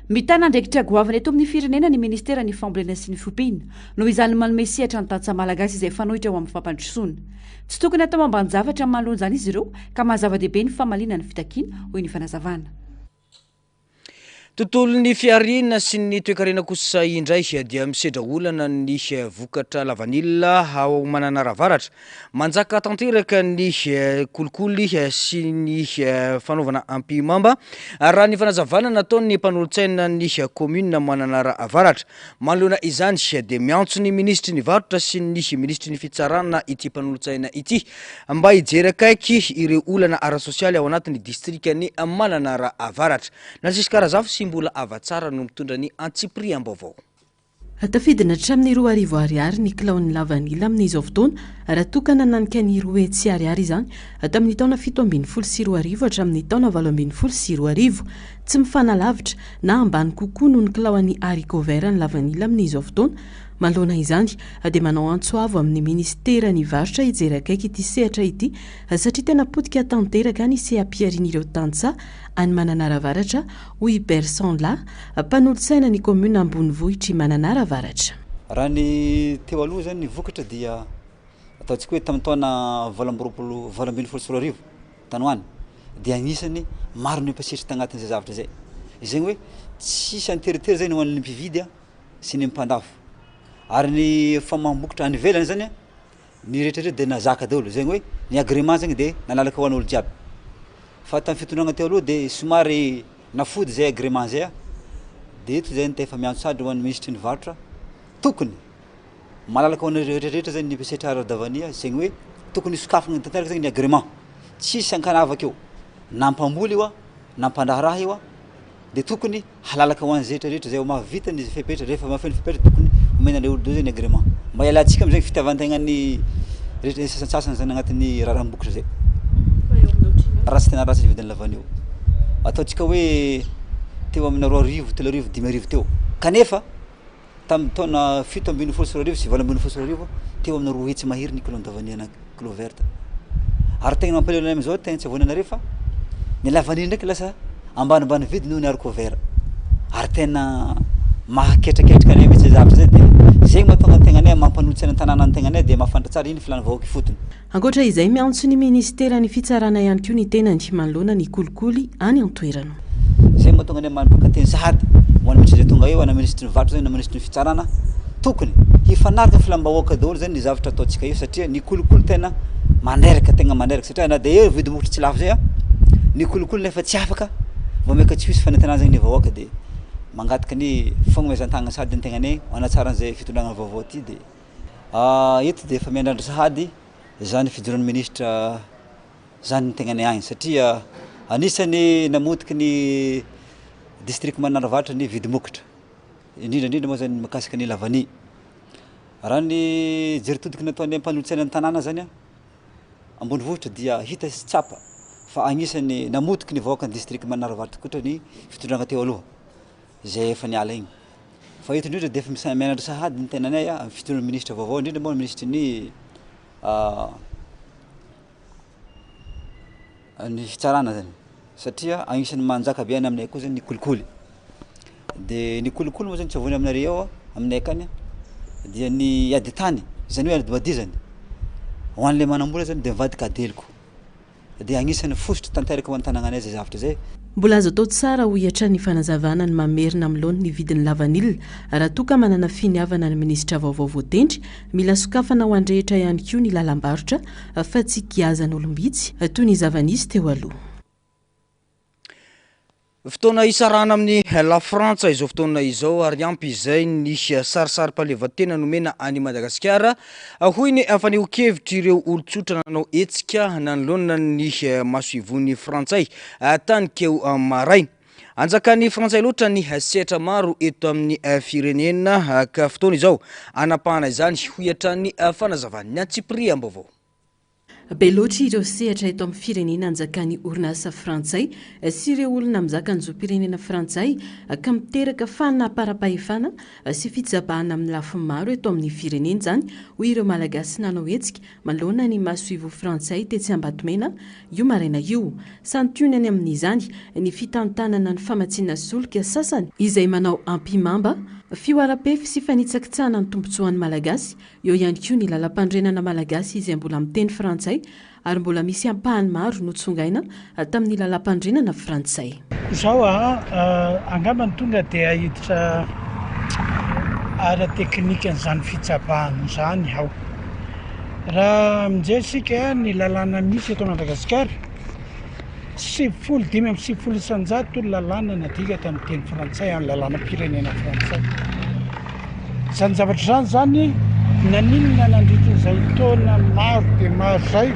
Mitana andraikitra goavana eto amin'ny firenena ny ministeran'ny Fambolena sy ny Fiompiana. Noho izany manome sehatra ny tantsaha malagasy izay fanoitra ho amin'ny fampandrosoana. Tsy tokony hatao ambanin-javatra manoloana izany izy ireo ka maha zava-dehibe ny famaliana ny fitakiana, hoy ny fanazavana. Tontolon'ny fihariana sy ny toekarena kosa indray dia misedra olana ny vokatra lavanila ao Mananara Avaratra. Manjaka tanteraka ny kolikoly sy ny fanaovana ampihimamba raha ny fanazavana nataon'ny mpanolotsainan'ny kaominina Mananara Avaratra. Manoloana izany dia miantso ny minisitry ny varotra sy ny minisitry ny fitsarana ity mpanolotsaina ity mba hijery akaiky ireo olana ara-sosialy ao anatin'ny distrikan'i Mananara Avaratra. Narcisque Razafy sy Mbola Havatsara no mitondra ny antsipiriam-baovao. Tafidina hatramin'ny 2000 ariary ny kilaon'ny lavanila amin'izao fotoana, raha toa ka nananika ny 200 ariary izany tamin'ny taona 2017 hatramin'ny taona 2018. Tsy mifanalavitra na ambany kokoa noho ny kilaon'ny haricot vert ny lavanila amin'izao fotoana. Manoloana izany dia manao antso avo amin'ny minisiteran'ny varotra hijery akaiky ity sehatra ity satria tena potika tanteraka ny seha-piharian'ireo tantsaha any Mananara Avaratra, hoy i Berson Lahy, mpanolotsaina ny kaominina ambonivohitr'i Mananara Avaratra. Raha ny teo aloha zany ny vokatra dia ataontsika hoe tamin'ny taona 2018 2018 tany ho any dia agnisan'ny maro ny mpasiatra tagnatin'izay zavatra zay. Izay hoe tsisy an-teritery zany ho an'ny mpividy sy ny mpandafo. Ary ny famaham-bokatra any ivelany zany Ny rehetra rehetra dia nazaka daholo, zegny hoe ny agrément zegny de nalalaka ho an'olo jiaby, fa tamin'ny fitondragna teo aloha de somary nafody zay agrément zay a, de eto zay efa miantso sahadry ho an'ny minisitry ny varotra, tokony malalaka ho an'ny rehetra rehetra zany ny mpisetra ara-davania, zegny hoe tokony sokafagna tanteraka zegny ny agrément, tsisy ankanavaka eo, na mpamboly io a, na mpandraharaha io a. dia tokony halalaka ho an'izay rehetra rehetra izay mahavita ny fepetra, rehefa mahafeno fepetra tokony omena ilay olon-doza ny agrément. Mba hialantsika amin'izay fitiavan-tegnan'ny rehetra sasantsasany zany agnatin'ny raharaham-bokotra zay. Ratsy tena ratsy ny vidin'ny lavanio. Ataontsika hoe teo amina 2000, 3000, 5000 teo. Kanefa tamin'ny taona 2017 sy 2018 teo amina 200 mahery ny kilon'ny lavanio na kilo verte. Ary tegna mampalahelo anay amizao tegna tsy avoananareo fa ny lavanio ndraiky lasa ambanimbany vidy noho ny haricot vert. Ary tena mahaketraketraka anay mihitsy zay zavatra zay de zegny mahatonga ny tegnanay mampanohitsy ny tanàna ny tegnanay de mahafantatra tsara ino filan'ny vahoaka ifotony. Ankoatra izay, miantso ny minisiteran'ny Fitsarana ihany koa ny tenany manoloana ny kolikoly any an-toerana. Izay no mahatonga anay mampaka-teny sahady ho an'ny minisitra izay tonga eo, na minisitry ny varotra izany na minisitry ny fitsarana, tokony hifanaraka amin'ny filam-bahoaka daholo izany ny zavatra ataontsika io satria ny kolikoly tena mandreraka, tegna mandreraka satria na dia eo vidim-bokatra tsy lafo zay an, ny kolikoly nefa tsy afaka, vao maika tsy hisy fanentanana zany ny vahoaka dia mangataka ny fagnomezan-tagnana sahady ny tegnanay hanatsara an'izay fitondrana vaovao ty dia. Eto dia efa miandrandra sahady izany fijoroan'ny minisitra izany ny tegnanay agny satria anisan'ny namotiky ny district Mananara Avaratra ny vidim-bokatra, indrindra indrindra moa zany mikasika ny lavania. Raha ny jery todiky nataon'ny mpanolotsaina ny tanàna zany an, ambonivohitra dia hita sy tsapa fa anisan'ny namotiky ny vahoakan'ny district Mananara Avaratra koa ny fitondrana teo aloha. izay efa niala igny. Fa eto indrindra dia efa misa- mianatra sahady ny tenanay amin'ny fitondran'ny minisitra vaovao, indrindra moa ny minisitry ny ny fitsarana zany satria agnisan'ny manjaka be any aminay koa zany ny kolikoly. De ny kolikoly moa zany tsy avoana aminareo ao aminay akany dia ny ady tany, zany hoe ady madio zany, ho an'le manam-bola zany de mivadika ady heloka. dia agnisan'ny fositra tanteraka ho an'ny tanàgnanay zay zavatra zay. Mbola azo atao tsara, hoy hatrany ny fanazavana, ny mamerina amin'ny laoniny ny vidin'ny lavanila raha toa ka manana finiavana ny minisitra vaovao voatendry. Mila sokafana ho an'ny rehetra ihany koa ny lalam-barotra fa tsy giazan'olom-bitsy toy ny zava-nisy teo aloha. Fotoana hisarahana amin'i La Frantsa izao fotoana izao ary ampy izay ny sarisarim-pahaleovantena nomena an'i Madagasikara, hoy ny fanehoan-kevitr'ireo olon-tsotra nanao hetsika nanoloana ny masoivohon'ny frantsay tany keo maraina. Anjakan'ny frantsay loatra ny sehatra maro eto amin'ny firenena ka fotoana izao hanapahana izany, hoy hatrany ny fanazavan'ny antsipiriam-baovao. Be loatra ireo sehatra eto amin'ny firenena anjakan'ny orinasa frantsay sy ireo olona mizaka ny zom-pirenena frantsay ka miteraka fanaparam-pahefana sy fitsabahana amin'ny lafiny maro eto amin'ny firenena izany, hoy ireo Malagasy nanao hetsika manoloana ny masoivoho frantsay tetsy Ambatomena io maraina io. Santionany amin'izany ny fitantanana ny famatsiana solika sasany izay manao ampihimamba, fihoaram-pefy sy fanitsakitsahana ny tombontsoan'ny Malagasy Eo ihany koa ny lalampanorenana malagasy izay mbola miteny frantsay ary mbola misy ampahany maro notsongaina tamin'ny lalampanorenana frantsay. Izao a, angamba ny tonga dia hiditra ara-teknikan'izany fitsabahana izany aho. Raha mijery isika ny lalàna misy eto Madagasikara, 90, 95% lalàna nadika tamin'ny teny frantsay, amin'ny lalànam-pirenena frantsay. Izany zavatra izany izany naninona nandritra izay taona maro dia maro izay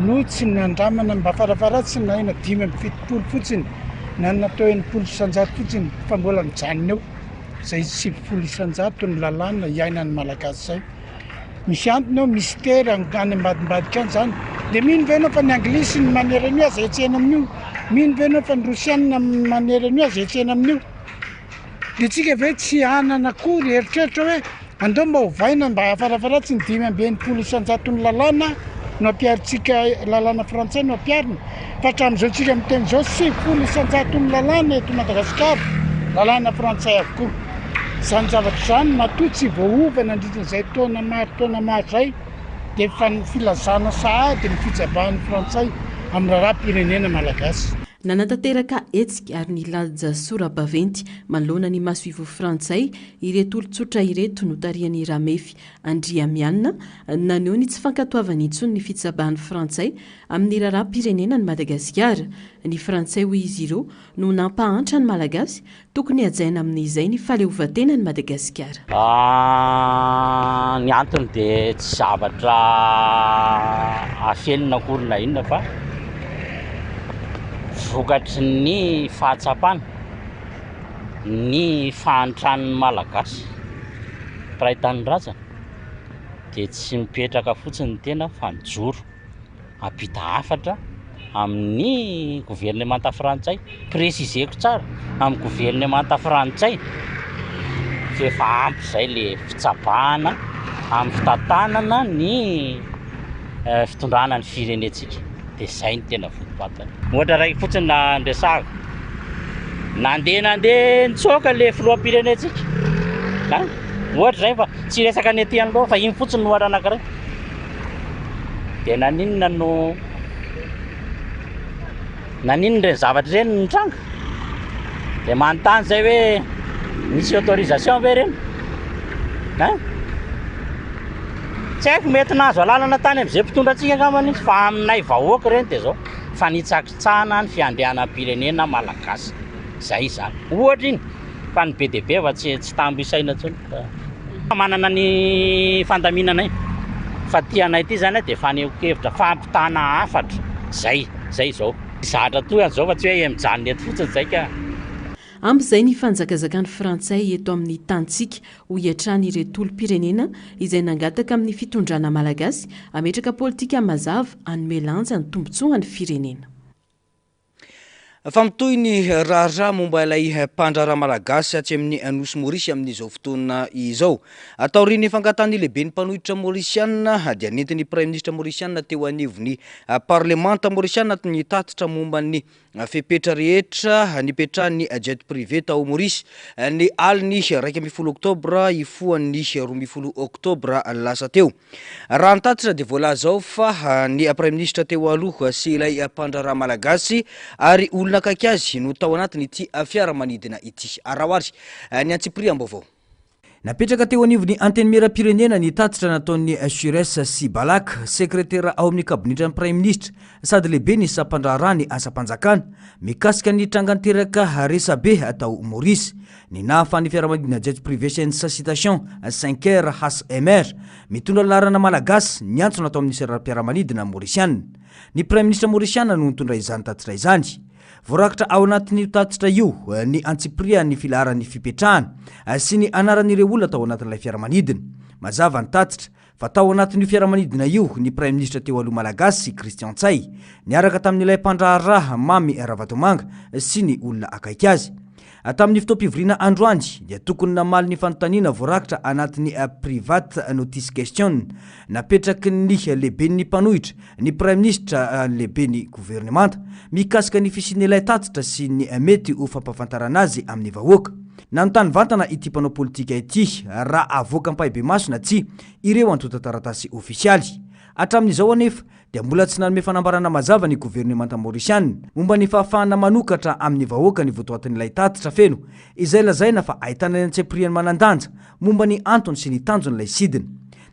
no tsy nandramana mba farafaharatsiny na ena 75 fotsiny na natao 60% fotsiny fa mbola mijanona eo. izay 90% ny lalàna iainan'ny Malagasy izay. Misy antony ao, mystère any ambadimbadika any izany. Dia mino ve ianao fa ny anglisy ny manery an'io aza hetsehina amin'io? Mino ve ianao fa ny rosianina manery an'io aza hetsehina amin'io? Dia tsika ve tsy hanana akory eritreritra hoe andao mba ovaina mba farafaharatsiny 65 isan-jaton'ny lalàna no ampiharintsika, lalàna frantsay no ampiharina fa hatramin'izao tsika miteny izao 90 isan-jaton'ny lalàna eto Madagasikara lalàna frantsay avokoa. Izany zavatra izany matoa tsy voaova nandritra izay taona maro taona maro izay dia efa ny filazana sahady ny fitsabahan'ny frantsay amin'ny raharaham-pirenena malagasy. Nanatanteraka hetsika ary nilaza sora-baventy manoloana ny masoivoho frantsay ireto olon-tsotra ireto notarihan'i Ramefy Andriamianina naneho ny tsy fankatoavany intsony ny fitsabahan'ny frantsay amin'ny raharaham-pirenena an'i Madagasikara. Ny frantsay hoy izy ireo no nampahantra ny Malagasy Tokony hajaina amin'izay ny fahaleovantenan'i Madagasikara. Ny antony dia tsy zavatra afenina akory na inona fa vokatry ny fahatsapana ny fahantran'ny Malagasy mpiray tanindrazana dia tsy mipetraka fotsiny ny tena fa mijoro. Hampita hafatra amin'ny governemanta frantsay, préciser-ko tsara, amin'ny governemanta frantsay fa efa ampy izay le fitsabahana amin'ny fitantanana ny fitondrana ny firenentsika, dia izay no tena votoatiny. Ohatra iray fotsiny na resahako, nandeha nandeha nitsoaka le filoham-pirenentsika, an, ohatra izay fa tsy resaka ny aty anoloana fa iny fotsiny no ohatra anankiray. Dia naninona no naninona ireny zavatra ireny no nitranga? Dia manontany izay hoe nisy autorisation ve ireny? Hein? Tsy haiko mety nahazo alalana tany amin'izay mpitondra antsika angambany izy fa aminay vahoaka ireny dia izao fanitsakitsahana ny fiandrianam-pirenena malagasy. Izay izany. Ohatra iny. Fa ny be dia be fa tsy tsy tambo isaina intsony fa manana ny fandaminanay fa ty anay ty zany dia fanehoan-kevitra fampitana hafatra zay zay izao zatra toy an'izao fa tsy hoe mijanona eto fotsiny zay ka. Ampy izay ny fanjakazakan'ny frantsay eto amin'ny tanintsika, hoy hatrany ireto olom-pirenena izay nangataka amin'ny fitondrana malagasy hametraka politika mazava hanome lanja ny tombontsoan'ny firenena. Fa mitohy ny raharaha momba ilay mpandraharaha malagasy atsy amin'ny Nosy Maorisy amin'izao fotoana izao. Taorian'ny fangatahan'ny lehiben'ny mpanohitra maorisianina dia nentin'ny praiminisitra maorisianina teo anivon'ny parlemanta maorisianina ny tatitra momba ny fepetra rehetra nipetrahan'ny jet privé tao Maorisy ny alin'ny 11 oktobra hifoha ny 12 oktobra lasa teo. Raha ny tatitra dia voalaza ao fa ny praiminisitra teo aloha sy ilay mpandraharaha malagasy ary olona akaiky azy no tao anatin'ity fiaramanidina ity. Araho ary ny antsipiriam-baovao. Napetraka teo anivon'ny Antenimierampirenena ny tatitra nataon'ny Suresh Seebalak, sekretera ao amin'ny kabinetran'ny praiminisitra sady lehiben'ny sampandraharaha ny asam-panjakana, mikasika ny tranga niteraka resabe tao Maurice. Ny nahafahan'ny fiaramanidina jet privé Science Citation 5 R HMR mitondra laharana malagasy niantsona tao amin'ny seranam-piaramanidina maorisiana. Ny praiminisitra maorisiana no nitondra izany tatitra izany. Voarakitra ao anatin'io tatitra io ny antsipirihan'ny filaharan'ny fipetrahana sy ny anaran'ireo olona tao anatin'ilay fiaramanidina. Mazava ny tatitra fa tao anatin'io fiaramanidina io ny praiminisitra teo aloha malagasy Christian Ntsay niaraka tamin'ilay mpandraharaha Mamy Ravatomanga sy ny olona akaiky azy. Tamin'ny fotoam-pivoriana androany dia tokony namaly ny fanontaniana voarakitra anatin'ny private notice question napetraky ny lehiben'ny mpanohitra ny praiminisitra lehiben'ny governemanta mikasika ny fisian'ilay tatitra sy ny mety ho fampahafantarana azy amin'ny vahoaka. Nanontany vantana ity mpanao politika ity raha avoaka ampahibemaso na tsia ireo antontan-taratasy ofisialy. Hatramin'izao anefa dia mbola tsy nanome fanambarana mazava ny governemanta Maorisiana momba ny fahafahana manokatra amin'ny vahoaka ny votoatin'ilay tatitra feno izay lazaina fa ahitana ny antsipiriany manan-danja momba ny antony sy ny tanjon'ilay sidina.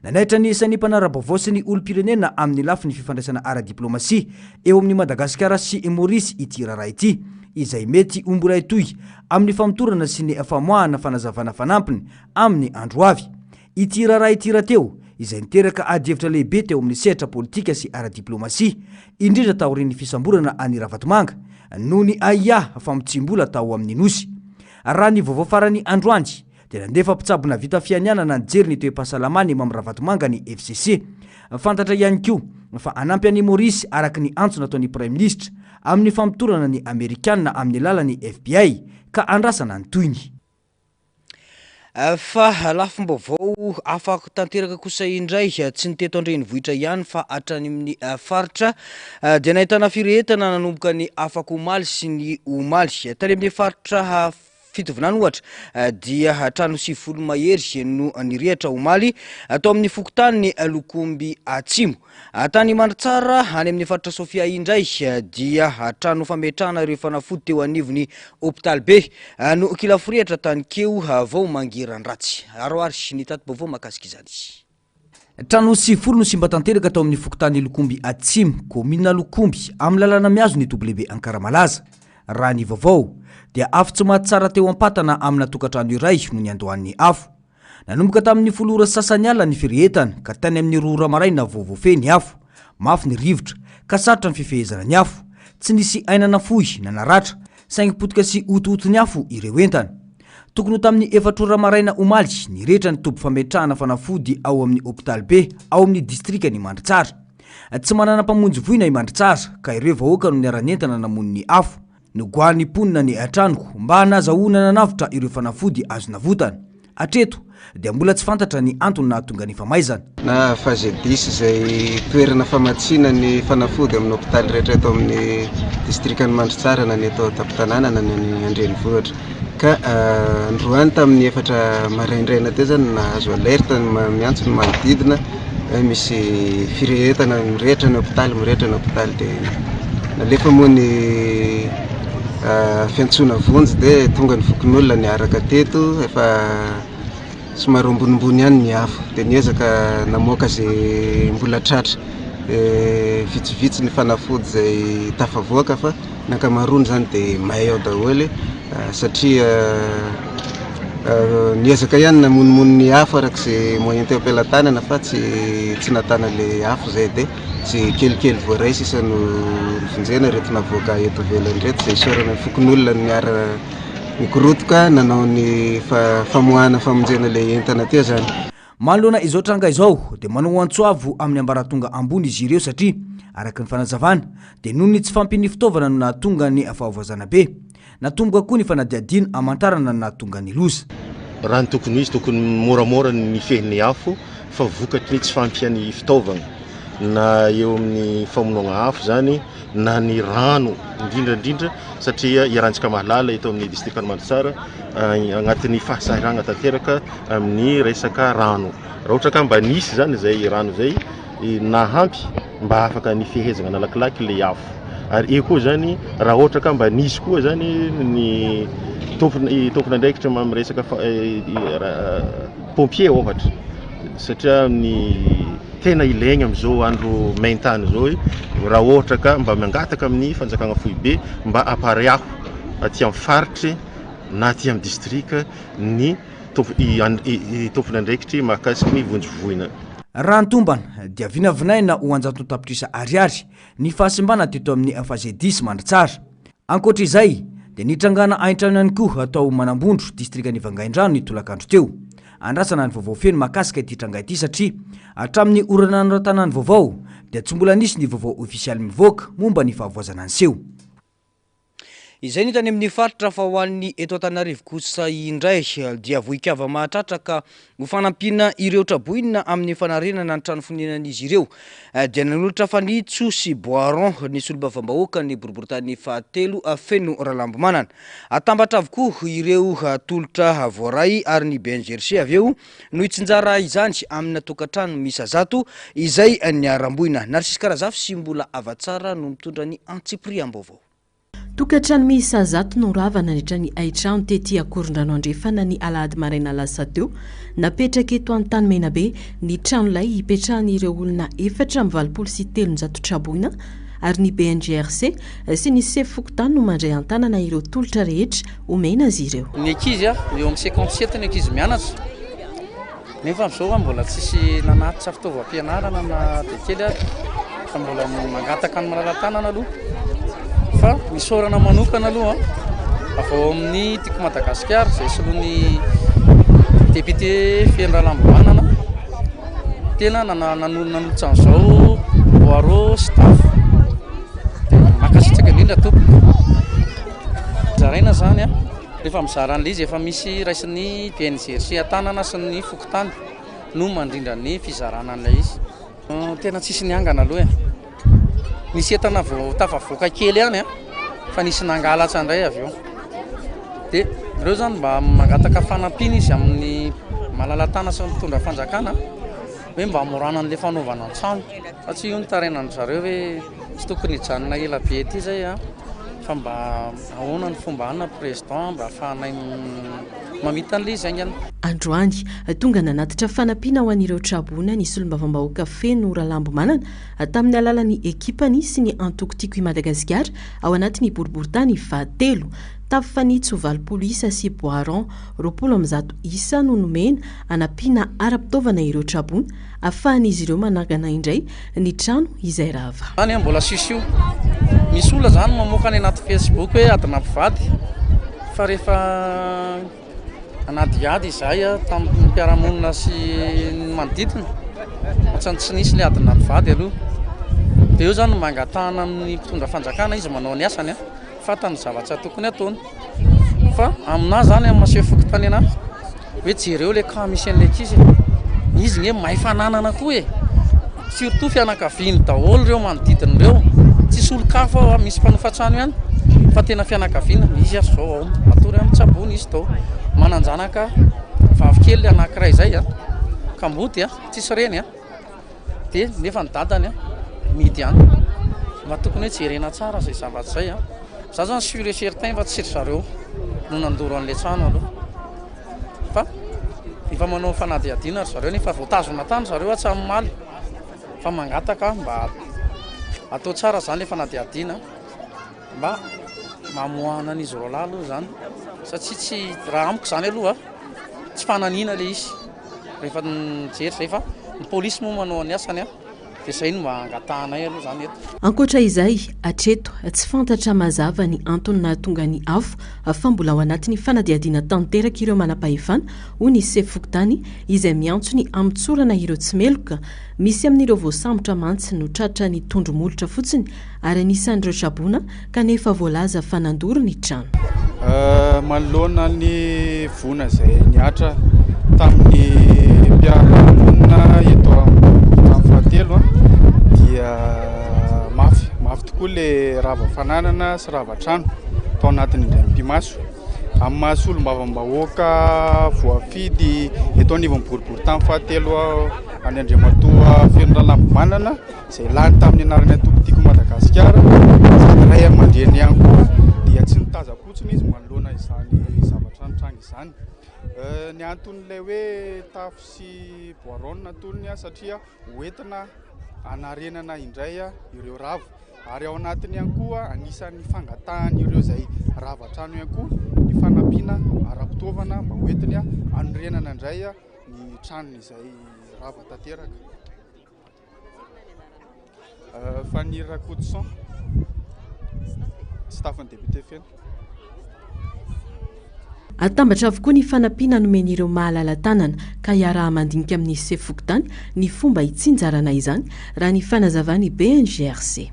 Nanaitra ny sain'ny mpanara-baovao sy ny olom-pirenena amin'ny lafiny fifandraisana ara-diplaomasia eo amin'i Madagasikara sy i Maorisy ity raharaha ity, izay mety ho mbola hitohy amin'ny famotorana sy ny famoahana fanazavana fanampiny amin'ny andro ho avy. Ity raharaha ity rahateo, izay niteraka adihevitra lehibe teo amin'ny sehatra politika sy ara-diplaomasia, indrindra taorian'ny fisamborana an'i Ravatomanga noho ny ahiahy famotsiam-bola tao amin'ny Nosy. Raha ny vaovao farany androany, dia nandefa mpitsabo nahavita fianianana nijery ny toe-pahasalaman'i Mamy Ravatomanga ny FCC. Fantatra ihany koa fa hanampy an'i Maurice araka ny antso nataon'ny Praiminisitra amin'ny famotorana ny Amerikana amin'ny alalan'ny FBI ka andrasana ny tohiny. Fa lafim-baovao hafa tanteraka kosa indray, tsy ny teto an-drenivohitra ihany fa hatrany amin'ny faritra dia nahitana firehetana nanomboka ny afak'omaly sy ny omaly. Tany amin'ny faritra Fitovinany ohatra dia trano 90 mahery no nirehitra omaly tao amin'ny fokontany Lokomby Atsimo. Tany Mandritsara any amin'ny faritra Sofia indray dia trano fametrahana ireo fanafody teo anivon'ny hopitaly be no kila forehitra tany Keo vao mangiran-dratsy. Aro ary ny tati-baovao mahakasika izany. Trano 90 no simba tanteraka tao amin'ny fokontany Lokomby Atsimo, kaominina Lokomby, amin'ny lalana mihazo ny toby lehibe Ankaramalaza. Raha ny vaovao, dia afo tsy maty tsara teo am-patana amina tokantrano iray no niandohan'ny afo. Nanomboka tamin'ny folo ora sy sasany alina ny firehetana, ka tany amin'ny roa ora maraina vao voafehy ny afo. Mafy ny rivotra, ka sarotra ny fifehezana ny afo. Tsy nisy aina nafoy na naratra, saingy potika sy hotohoton'ny afo ireo entana. Tokony ho tamin'ny efatra ora maraina omaly, nirehitra ny toby fametrahana fanafody ao amin'ny hopitaly be ao amin'ny distrikan'i Mandritsara. Tsy manana mpamonjy voina i Mandritsara, ka ireo vahoaka no niara-nientana namono ny afo. Nogoahan'ny mponina ny trano mba nazahoana nanavotra ireo fanafody azo navotana. Hatreto dia mbola tsy fantatra ny antony nahatonga ny famaizana. Na Fagedis izay toerana famatsiana ny fanafody amin'ny hopitaly rehetra eto amin'ny distrikan'i Mandritsara na ny eto an-tampon-tanàna na ny any an-drenivohitra. Ka androany tamin'ny efatra maraindraina teo izany no nahazo alerte miantso ny manodidina hoe misy firehetana mirehitra ny hopitaly, mirehitra ny hopitaly dia nalefa moa ny fiantsoana vonjy dia tonga ny fokonolona niaraka teto efa somary ambonimbony ihany ny afo dia niezaka namoaka izay mbola tratra dia vitsivitsy ny fanafody izay tafavoaka fa ny ankamaroany izany dia may ao daholo satria niezaka ihany namonomono ny afo araka izay moyen teo am-pelatanana fa tsy tsy nahatana ilay afo izay dia izay kelikely voaray sisa no novonjena ireto navoaka eto ivelany ireto izay isaorana ny fokonolona niara nikorotoka nanao ny famoahana famonjena ilay entana teo izany. Manoloana izao tranga izao dia manao antso avo amin'ny ambaratonga ambony izy ireo satria araka ny fanazavana dia noho ny tsy fahampian'ny fitaovana no nahatonga ny fahavoazana be. Natomboka koa ny fanadihadiana hamantarana ny nahatonga ny loza. Raha ny tokony ho izy, tokony moramora ny mifehy ny afo fa vokatry ny tsy fahampian'ny fitaovana na eo amin'ny famonoana afo izany na ny rano indrindra indrindra satria iarahantsika mahalala eto amin'ny distrikan'i Mandritsara agnatin'ny fahasahiranana tanteraka amin'ny resaka rano. Raha ohatra ka mba nisy izany izay rano izay nahampy mba afaka nifehezana nalakilaky ilay afo. Ary eo koa izany raha ohatra ka mba nisy koa izany ny tompon'andraikitra amin'ny resaka pompier ohatra satria ny tena ilaigna amin'izao andro main-tany izao raha ohatra ka mba mangataka amin'ny fanjakana foibe mba apariaho aty amin'ny faritry na aty amin'ny distrika ny tompon'andraikitry mahakasiky ny vonjy voina. Raha ny tombana dia vinavinaina ho an-jatony tapitrisa ariary ny fahasimbana teto amin'ny Fagedis Mandritsara. Ankoatra izay dia nitrangana haintrano ihany koa tao Manambondro, distrikan'i Vangaindrano ny tolakandro teo. Andrasana ny vaovao feno mahakasika ity tranga ity satria hatramin'ny ora nanoratana ny vaovao dia tsy mbola nisy ny vaovao ofisialy mivoaka momba ny fahavoazana niseho. Izay ny tany amin'ny faritra fa ho an'ny eto Antananarivo kosa indray dia vohikava mahatratra ka ho fanampiana ireo traboina amin'ny fanarenana ny trano fonenan'izy ireo dia nanolotra fanitso sy bois rond ny solombavambahoaka ny boriborintany fahatelo Feno Ralambomanana. Atambatra avokoa ireo tolotra voaray ary ny BNGRC avy eo no hitsinjara izany amina tokantrano miisa 100 izay niharam-boina. Narcisse Karazafy sy Mbola Havatsara no mitondra ny antsipiriam-baovao. Tokantrano miisa 100 no rava nandritra ny haintrano tety Akorondrano Andrefana ny alahady maraina lasa teo. Napetraka eto Antanimena-be ny tranolay hipetrahan'ireo olona 384 traboina ary ny BNGRC sy ny sefo fokontany no mandray an-tanana ireo tolotra rehetra omena azy ireo. Ny ankizy eo amin'ny 57 ny ankizy mianatra nefa amin'izao mbola tsisy nanatitra fitaovam-pianarana na dia kely ary fa mbola mangataka ny malala-tanana aloha fa misaorana manokana aloha avy ao amin'ny Tiako Madagasikara izay soloin'ny Député Feno Ralambomanana tena nanolotra an'izao boireau sy tafo. Dia mankasitraka indrindra tompoko. Zaraina izany an, rehefa mizara an'ilay izy efa misy raisin'ny BNGRC an-tanana sy ny fokontany no mandrindra ny fizarana an'ilay izy. Tena tsisy niangana aloha e. Nisy entana vao tafavoaka kely ihany an, fa nisy nangalatra indray avy eo. Dia ireo izany mba mangataka fanampiana izy amin'ny malala-tanana sy ny mpitondra fanjakana hoe mba hamorana an'ilay fanaovana ny trano. Fa tsy io no tarainan'ny zareo hoe tsy tokony hijanona ela be aty izay an, fa mba ahoana ny fomba hanana président mba ahafahanay mamita an'ilay izy haingana. Androany, tonga nanatitra fanampiana ho an'ireo traboina ny solombavambahoaka Feno Ralambomanana tamin'ny alalan'ny ekipany sy ny antoko Tiako i Madagasikara ao anatin'ny boriborintany fahatelo. Tafo fanitso 80 isa sy bois rond 120 isa no nomena hanampiana ara-pitaovana ireo traboina ahafahan'izy ireo manangana indray ny trano izay rava. Zany mbola sisio. Misy olona zany mamoaka any anaty Facebook hoe adina mpivady fa rehefa Nanadihady izahay tamin'ny mpiara-monina sy ny manodidina fa tsy tsy nisy ilay adina mpivady aloha. Dia eo izany no mangatahana amin'ny mpitondra fanjakana izy manao ny asany, fantany ny zavatra tokony hataony. Fa aminahy izany amin'ny maha sefo fokontany anahy hoe jereo ilay cas misy an'ilay ankizy e. Izy nge mahay fananana koa e. Surtout fianakaviany daholo ireo manodidina ireo, tsisy olon-kafa ao, misy mpanofa trano ihany fa tena fianakaviana, izy ary zao ao matory amin'ny tsabony izy tao, manan-janaka vavy kely anankiray izay a, kamboty a, tsisy reny a, dia nefa ny dadany a mihidy any, mba tokony hoe jerena tsara izay zavatra izay a, za zany sur et certain fa tsy ry zareo no nandoro an'ilay trano aloha. Fa efa manao fanadihadiana ry zareo nefa voatazona tany zareo hatramin'ny omaly fa mangataka mba atao tsara izany ilay fanadihadiana mba mamoahana an'izy roalahy aloha izany satria tsy raha amiko izany aloha tsy fananiana ilay izy rehefa mijery izay fa ny polisy moa manao ny asany a. Dia izay no mba angatahanay aloha izany eto. Ankoatra izay, hatreto, tsy fantatra mazava ny antony nahatonga ny afo fa mbola ao anatin'ny fanadihadiana tanteraka ireo manam-pahefana, hoy ny sefo fokontany izay miantso ny hamotsorana ireo tsy meloka. Misy amin'ireo voasambotra mantsy no tratra nitondro molotra fotsiny ary anisan'ireo traboina kanefa voalaza fa nandoro ny trano. Manoloana ny voina izay nihatra tamin'ny mpiara-monina eto amin'ny fahatelo dia mafy, mafy tokoa ilay rava fananana sy rava trano tao anatin'ny indray mipi-maso. Amin'ny maha solombavambahoaka voafidy eto anivon'ny boriborintany fahatelo an'i Andriamatoa Feno Ralambomanana izay lany tamin'ny anaran'ny antoko Tiako Madagasikara sady ray aman-dreny ihany koa dia tsy nitazam-potsiny izy manoloana izany zavatra nitranga izany. Ny anton'ilay hoe tafo sy bois rond natolony satria hoentina hanarenana indray ireo rava ary ao anatiny ihany koa anisan'ny fangatahan'ireo izay rava trano ihany koa ny fanampiana ara-pitaovana mba hoentiny hanorenana indray ny tranony izay rava tanteraka. Faniry Rakotoson, staff-n'ny député Feno. Atambatra avokoa ny fanampiana nomen'ireo mahalala-tanana ka iaraha-mandinika amin'ny sefo fokontany ny fomba hitsinjarana izany, raha ny fanazavan'ny BNGRC.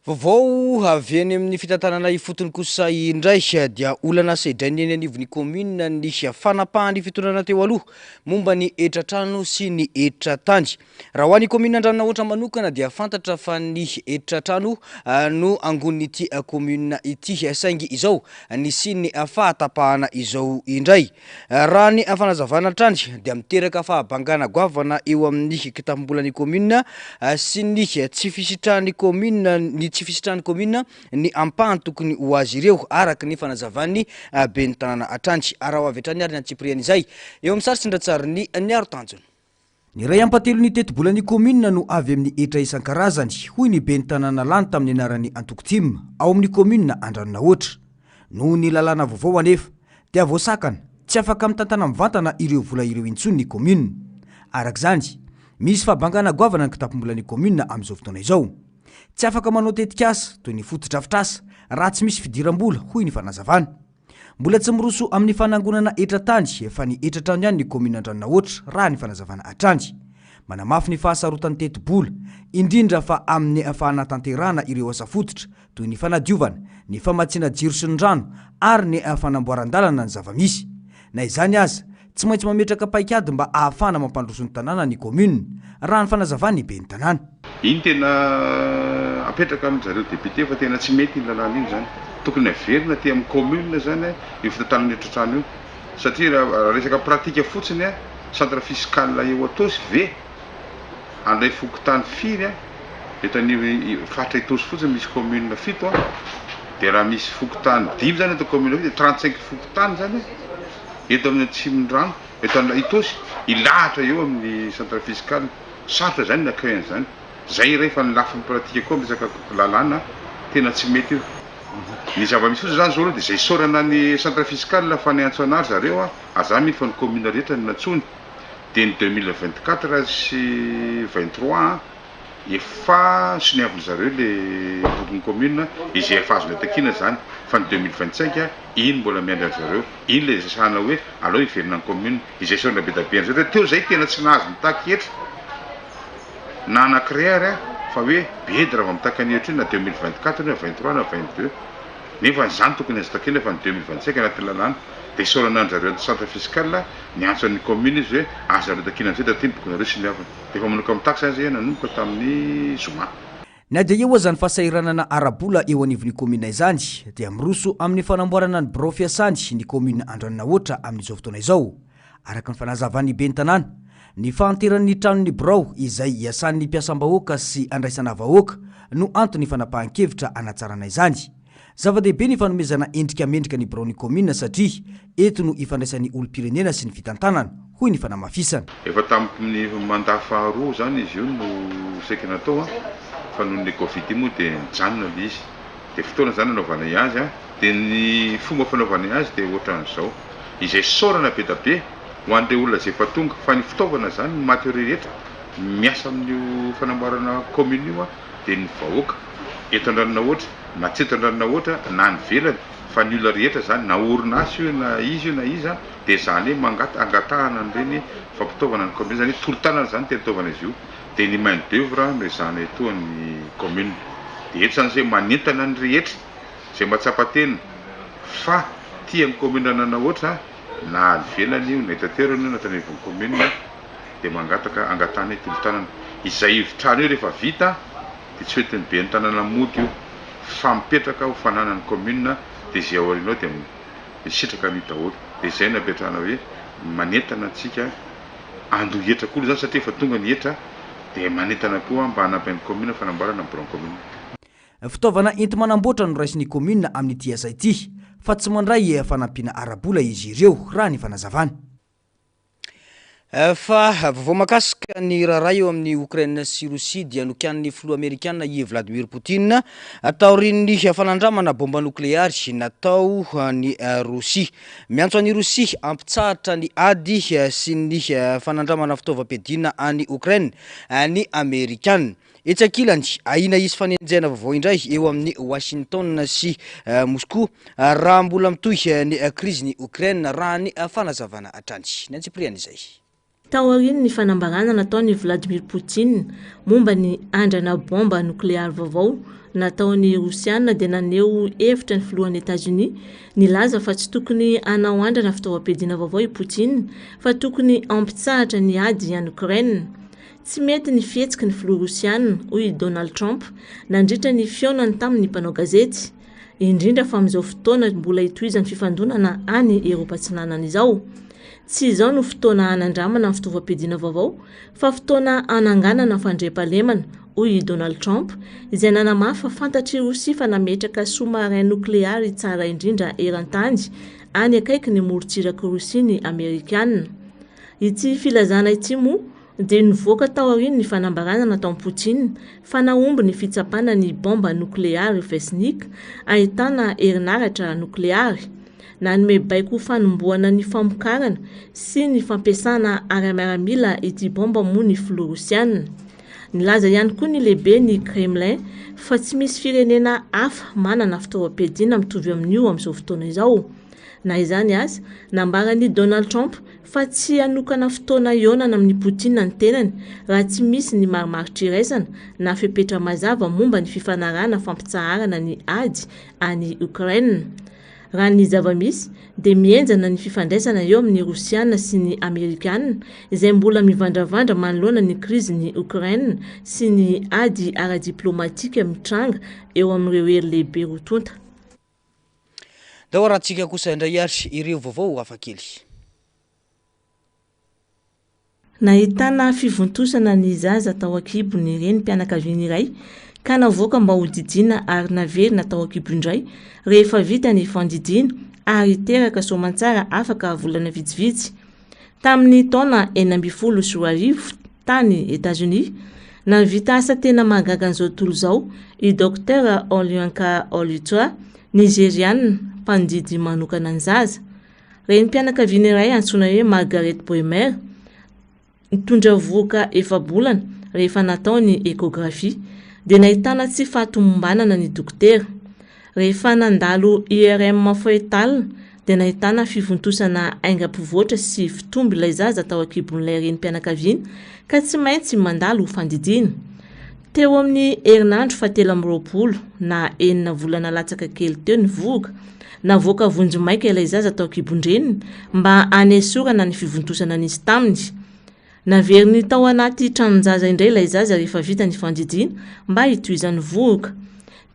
Vaovao avy eny amin'ny fitantanana ifotony kosa indray dia olana sedrain'ny eny anivon'ny kaominina ny fanapahan'ny fitondrana teo aloha momba ny hetra-trano sy ny hetra-tany. Raha ho an'ny kaominina Andranonahoatra manokana dia fantatra fa ny hetra-trano no angonin'ity kaominina ity saingy izao nisian'ny fahatapahana izao indray. Raha ny fanazavana hatrany dia miteraka fahabangana goavana eo amin'ny kitapom-bolan'ny kaominina sy ny tsy fisitrahan'ny kaominina ny tsy fisitrahan'ny kaominina ny ampahany tokony ho azy ireo araka ny fanazavan'ny ben'ny tanàna hatrany. Araho avy hatrany ary ny antsipiriany izay eo amin'ny sary sy ny ratsarin'ny Niaro Tanjona. Ny iray ampahatelon'ny tetibolan'ny kaominina no avy amin'ny hetra isan-karazany, hoy ny ben'ny tanàna lany tamin'ny anaran'ny antoko tim ao amin'ny kaominina Andranonahoatra. Noho ny lalàna vaovao anefa dia voasakana, tsy afaka mitantana mivantana ireo vola ireo intsony ny kaominina. Araka izany, misy fahabangana goavana ny kitapom-bolan'ny kaominina amin'izao fotoana izao. Tsy afaka manao tetikasa, toy ny fotodrafitrasa, raha tsy misy fidiram-bola, hoy ny fanazavana. Mbola tsy miroso amin'ny fanangonana hetra tany fa ny hetra trano ihany ny kaominina Andranonahoatra, raha ny fanazavana hatrany. Manamafy ny fahasarotan'ny tetibola, indrindra fa amin'ny fanatanterahana ireo asa fototra toy ny fanadiovana, ny famatsiana jiro sy ny rano ary ny fanamboaran-dalana ny zava-misy. Na izany aza, tsy maintsy mametraka paikady mba ahafahana mampandroso ny tanàna ny kaominina, raha ny fanazavan'ny ben'ny tanàna. Iny tena apetraka amin zareo député fa tena tsy mety iny lalàna iny zany. Tokony averina aty amin'ny commune zany io fitantanana io trano io satria raha resaka pratique fotsiny centre fiscal eo Atosy ve handray fokontany firy an? Eto anivon'ny faritra Itaosy fotsiny misy commune fito an, dia raha misy fokontany dimy zany eto commune fito dia 35 fokontany zany eto amin'ny Atsimondrano, eto Itaosy hilahatra eo amin'ny centre fiscal. Sarotra zany ny accueil an'izany. Zay iray fa ny lafiny pratique koa amin'ny resaka lalàna tena tsy mety io. Ny zava-misy fotsiny zany zao aloha dia izay isaorana ny centre fiscal fa niantso anah ry zareo an, ary za mino fa ny commune rehetra no nantsoiny. Dia ny 2024 sy 23 an, efa soniavin-dry zareo le bokin'ny commune, izay efa azonay takiana zany, fa ny 2025 iny mbola miandry an-dry zareo, iny le resahana hoe aleo hiverina ny commune, izay isaorana be dia be an-dry zareo, teo zay tena tsy nahazo nitaky hetra na anankiray ary an, fa hoe bedy raha vao mitaky an'io hetra io na 2024 io na 23 na 22, nefa izany tokony azo takiana fa ny 2025 anatin'ny lalàna. Dia isaorana an-dry zareo centre fiscal niantso an'ny commune izy hoe aza nareo takiana an'izay dia aty ny bokinareo sy ny havana. Dia efa manomboka mitaky izany izay nanomboka tamin'ny zoma. Na dia eo aza ny fahasahiranana ara-bola eo anivon'ny kaominina izany dia miroso amin'ny fanamboarana ny birao fiasany ny kaominina Andranonahoatra amin'izao fotoana izao. Araka ny fanazavan'ny ben'ny tanàna, ny fahanteran'ny tranon'ny birao izay iasan'ny mpiasam-bahoaka sy andraisana vahoaka no anton'ny fanapahan-kevitra hanatsarana izany. Zava-dehibe ny fanomezana endrika mendrika ny biraon'ny kaominina satria eto no ifandraisan'ny olom-pirenena sy ny fitantanana, hoy ny fanamafisana. Efa tamin'ny mandat faharoa izany izy io no saika natao an, fa noho ny covid iny moa dia nijanona ilay izy. Dia fotoana izany nanaovanay azy an, dia ny fomba fanaovanay azy dia ohatran'izao. Izay isaorana be dia be ho an'ireo olona izay efa tonga, fa ny fitaovana izany, ny matériaux rehetra miasa amin'io fanamboarana commune io an, dia ny vahoaka eto Andranonahoatra na tsy eto Andranonahoatra na any ivelany fa ny olona rehetra zany na orinasa io na iza io na iza dia zany hoe mangata angatahana an'ireny fampitaovana ny commune zany hoe tolo-tanana zany tena itaovana izy io dia ny main d'oeuvre no ezahana etoan'ny commune dia eto zany zay manentana ny rehetra izay mahatsapa tena fa tia ny commune Andranonahoatra na any ivelany io na eto an-toerana io na eto anivon'ny commune dia mangataka angatahana io tolo-tanana. Izay efitrano io rehefa vita dia tsy hoentin'ny ben'ny tanàna mody io fa mipetraka ho fananan'ny commune dia izay aoriana ao dia misitraka an'io daholo. Dia izay no apetrahana hoe manentana antsika handoa hetra koa aloha izany satria efa tonga ny hetra dia manentana koa mba hanampy an'ny commune fanamboarana ny biraon'ny commune. Fitaovana enti-manamboatra no raisin'ny commune amin'ity asa ity fa tsy mandray fanampiana ara-bola izy ireo raha ny fanazavana. Fa vaovao mahakasika ny raharaha eo amin'i Okraina sy Rosia dia nokianin'ny filoha amerikana i Vladimir Putin taorian'ny fanandramana bomba nokleary natao an'i Rosia. Miantso an'i Rosia hampitsahatra ny ady sy ny fanandramana fitaovam-piadiana any Okraina ny Amerikana. Etsy ankilany, ahiana hisy fanenjehana vaovao indray eo amin'i Washington sy Moscou raha mbola mitohy ny krizin'i Ukraine, raha ny fanazavana hatrany. Ny antsipiriany izay. Taorian'ny fanambarana nataon'i Vladimir Putin momba ny andrana baomba nokleary vaovao nataon'ny Rosiana dia naneho hevitra ny filohan'i Etazonia nilaza fa tsy tokony hanao andrana fitaovam-piadiana vaovao i Putin fa tokony hampitsahatra ny ady any Ukraine. Tsy mety ny fihetsiky ny filoha Rosiana, hoy i Donald Trump, nandritra ny fihaonany tamin'ny mpanao gazety, indrindra fa amin'izao fotoana mbola itohizan'ny fifandonana any Eropa Atsinanana izao. Tsy izao no fotoana hanandramana ny fitaovam-piadiana vaovao, fa fotoana hananganana fandriampahalemana, hoy i Donald Trump, izay nanamafy fa fantatr'i Rosia fa nametraka sous-marin nokleary tsara indrindra eran-tany any akaikin'ny morontsirak'i Rosia ny Amerikana. Ity filazana ity moa dia nivoaka taorian'ny fanambarana nataon'i Putin fa nahomby ny fitsapana ny baomba nokleary Vesnik ahitana herinaratra nokleary. Nanome baiko ho fanombohana ny famokarana sy ny fampiasana ara-miaramila ity baomba moa ny filoha rosiana. Nilaza ihany koa ny lehiben'ny Kremlin fa tsy misy firenena hafa manana fitaovam-piadiana mitovy amin'io amin'izao fotoana izao. Na izany aza, nambaran'i Donald Trump fa tsy hanokana fotoana hihaonana amin'i Putin ny tenany raha tsy misy ny marimaritra iraisana na fepetra mazava momba ny fifanarahana fampitsaharana ny ady any Ukraine. Raha ny zava-misy dia mihenjana ny fifandraisana eo amin'ny Rosiana sy ny Amerikana izay mbola mivandravandra manoloana ny krizin'i Ukraine sy ny ady ara-diplaomatika mitranga eo amin'ireo hery lehibe roa tonta. Ndao arahantsika kosa indray ary ireo vaovao hafakely. Nahitana fivontosana ny zaza tao an-kibon'ny renim-pianakaviana iray ka navoaka mba hodidiana ary naverina tao an-kibo indray rehefa vita ny fandidiana ary teraka soamantsara afaka volana vitsivitsy. Tamin'ny taona 2016, tany Etazonia, nahavita asa tena mahagaga an'izao tontolo izao i Docteur Oluyinka Olutoa, Nizeriana, mpandidy manokana ny zaza. Renim-pianakaviana iray antsoina hoe Margaret Boehmer, nitondra vohoka efa-bolana rehefa natao ny échographie, dia nahitana tsy fahatomombanana ny dokotera. Rehefa nandalo IRM foetal dia nahitana fivontosana haingam-pivoatra sy fitombo ilay zaza tao an-kibon'ilay renim-pianakaviana ka tsy maintsy mandalo fandidiana. Teo amin'ny herinandro fahatelo amby 20 na enina volana latsaka kely teo ny vohoka, navoaka vonjimaika ilay zaza tao an-kibon-dreniny mba hanesorana ny fivontosana nisy taminy. Naveriny tao anaty tranon-jaza indray ilay zaza rehefa vita ny fandidiana mba hitohizan'ny vohoka.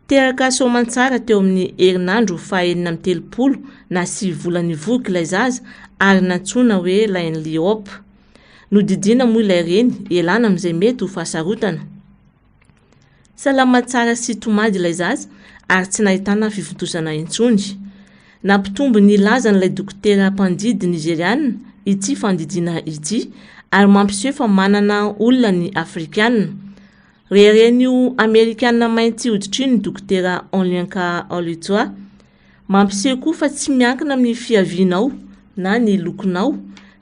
Teraka soamantsara teo amin'ny herinandro faha-36 na sivy volan'ny vohoka ilay zaza ary nantsoina hoe Lainly Hope. Nodidiana moa ilay reny hialana amin'izay mety ho fahasarotana. Salama tsara sy tomady ilay zaza ary tsy nahitana fivontosana intsony. Nampitombo ny lazan'ilay dokotera mpandidy Nizeriana ity fandidiana ity ary mampiseho fa manana olona ny Afrikana. Reharehan'io Amerikana mainty hoditra io ny dokotera Onlyanka Olutoa. Mampiseho koa fa tsy miankina amin'ny fiavianao na ny lokonao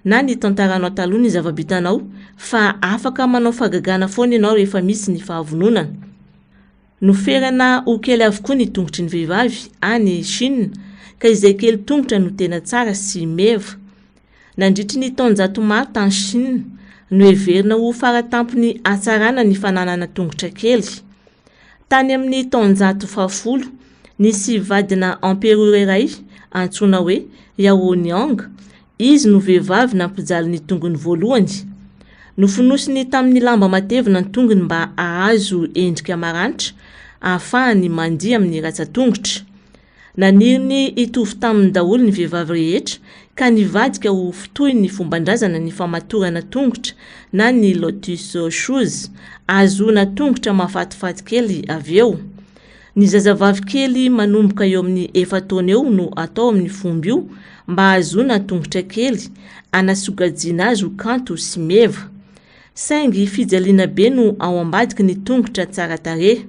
na ny tantaranao taloha ny zava-bitanao fa afaka manao fahagagana foana ianao rehefa misy ny fahavononana. Noferana ho kely avokoa ny tongotry ny vehivavy any Chine ka izay kely tongotra no tena tsara sy meva. Nandritry ny taonjato maro tany Chine, noheverina ho faratampony hatsarana ny fananana tongotra kely. Tany amin'ny taonjato fahafolo, nisy vadina emperora iray antsoina hoe Yao Niang, izy no vehivavy nampijaly ny tongony voalohany. Nofonosiny tamin'ny lamba matevina ny tongony mba hahazo endrika maranitra ahafahany mandihy amin'ny ratsan-tongotra. Naniry ny hitovy taminy daholo ny vehivavy rehetra ka nivadika ho toy ny fomban-drazana ny famatorana tongotra na ny lotus shoes, ahazoana tongotra mahafatifaty kely avy eo. Ny zazavavy kely manomboka eo amin'ny efa-taona eo no atao amin'ny fomba io mba hahazoana tongotra kely, anasokajiana azy ho kanto sy meva. Saingy fijaliana be no ao ambadiky ny tongotra tsara tarehy.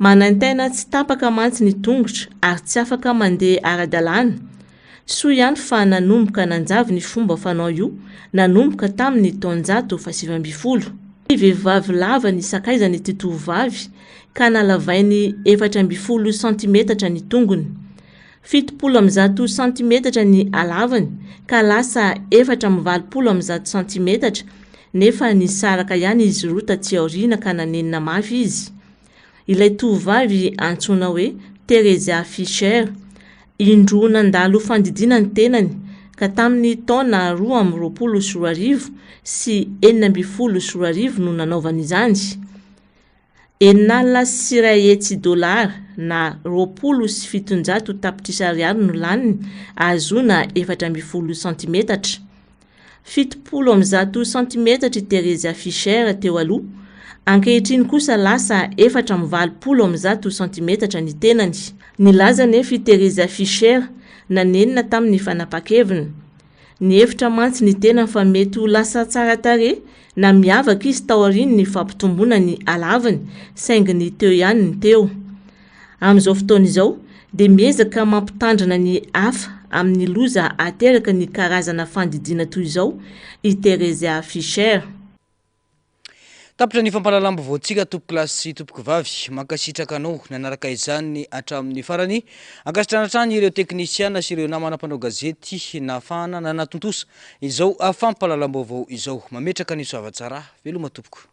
Manaintaina tsy tapaka mantsy ny tongotra ary tsy afaka mandeha ara-dalàna. Soa ihany fa nanomboka nanjavy ny fomba fanao io nanomboka tamin'ny taonjato fahasivy ambin'ny folo. Vehivavy lava ny sakaizany ity tovovavy ka nalavainy 14 santimetatra ny tongony. 170 santimetatra ny halavany ka lasa 184 santimetatra nefa nisaraka ihany izy roa taty aoriana ka nanenina mafy izy. Ilay tovovavy antsoina hoe Theresia Fischer. Indroa nandalo fandidiana ny tenany ka tamin'ny taona 2022 sy 2016 no nanaovany izany. 106 dolara na 720 tapitrisa ariary no laniny ahazoana 14 santimetatra. 170 santimetatra i Theresia Fischer teo aloha, ankehitriny kosa lasa 184 santimetatra ny tenany. Nilaza anefa i Theresia Fischer nanenina tamin'ny fanapahan-keviny. Nihevitra mantsy ny tenany fa mety ho lasa tsara tarehy na miavaka izy taorian'ny fampitomboana ny halavany, saingy ny teo ihany ny teo. Amin'izao fotoana izao dia miezaka mampitandrina ny hafa amin'ny loza ateraky ny karazana fandidiana toy izao i Theresia Fischer. Tapitra ny fampahalalam-baovaontsika tompokolahy sy tompokovavy. Mankasitraka anao nanaraka izany hatramin'ny farany. Ankasitrahana hatrany ireo teknisiana sy ireo namana mpanao gazety nahafahana nanatontosa izao fampahalalam-baovao izao. Mametraka ny soavatsara. Veloma tompoko.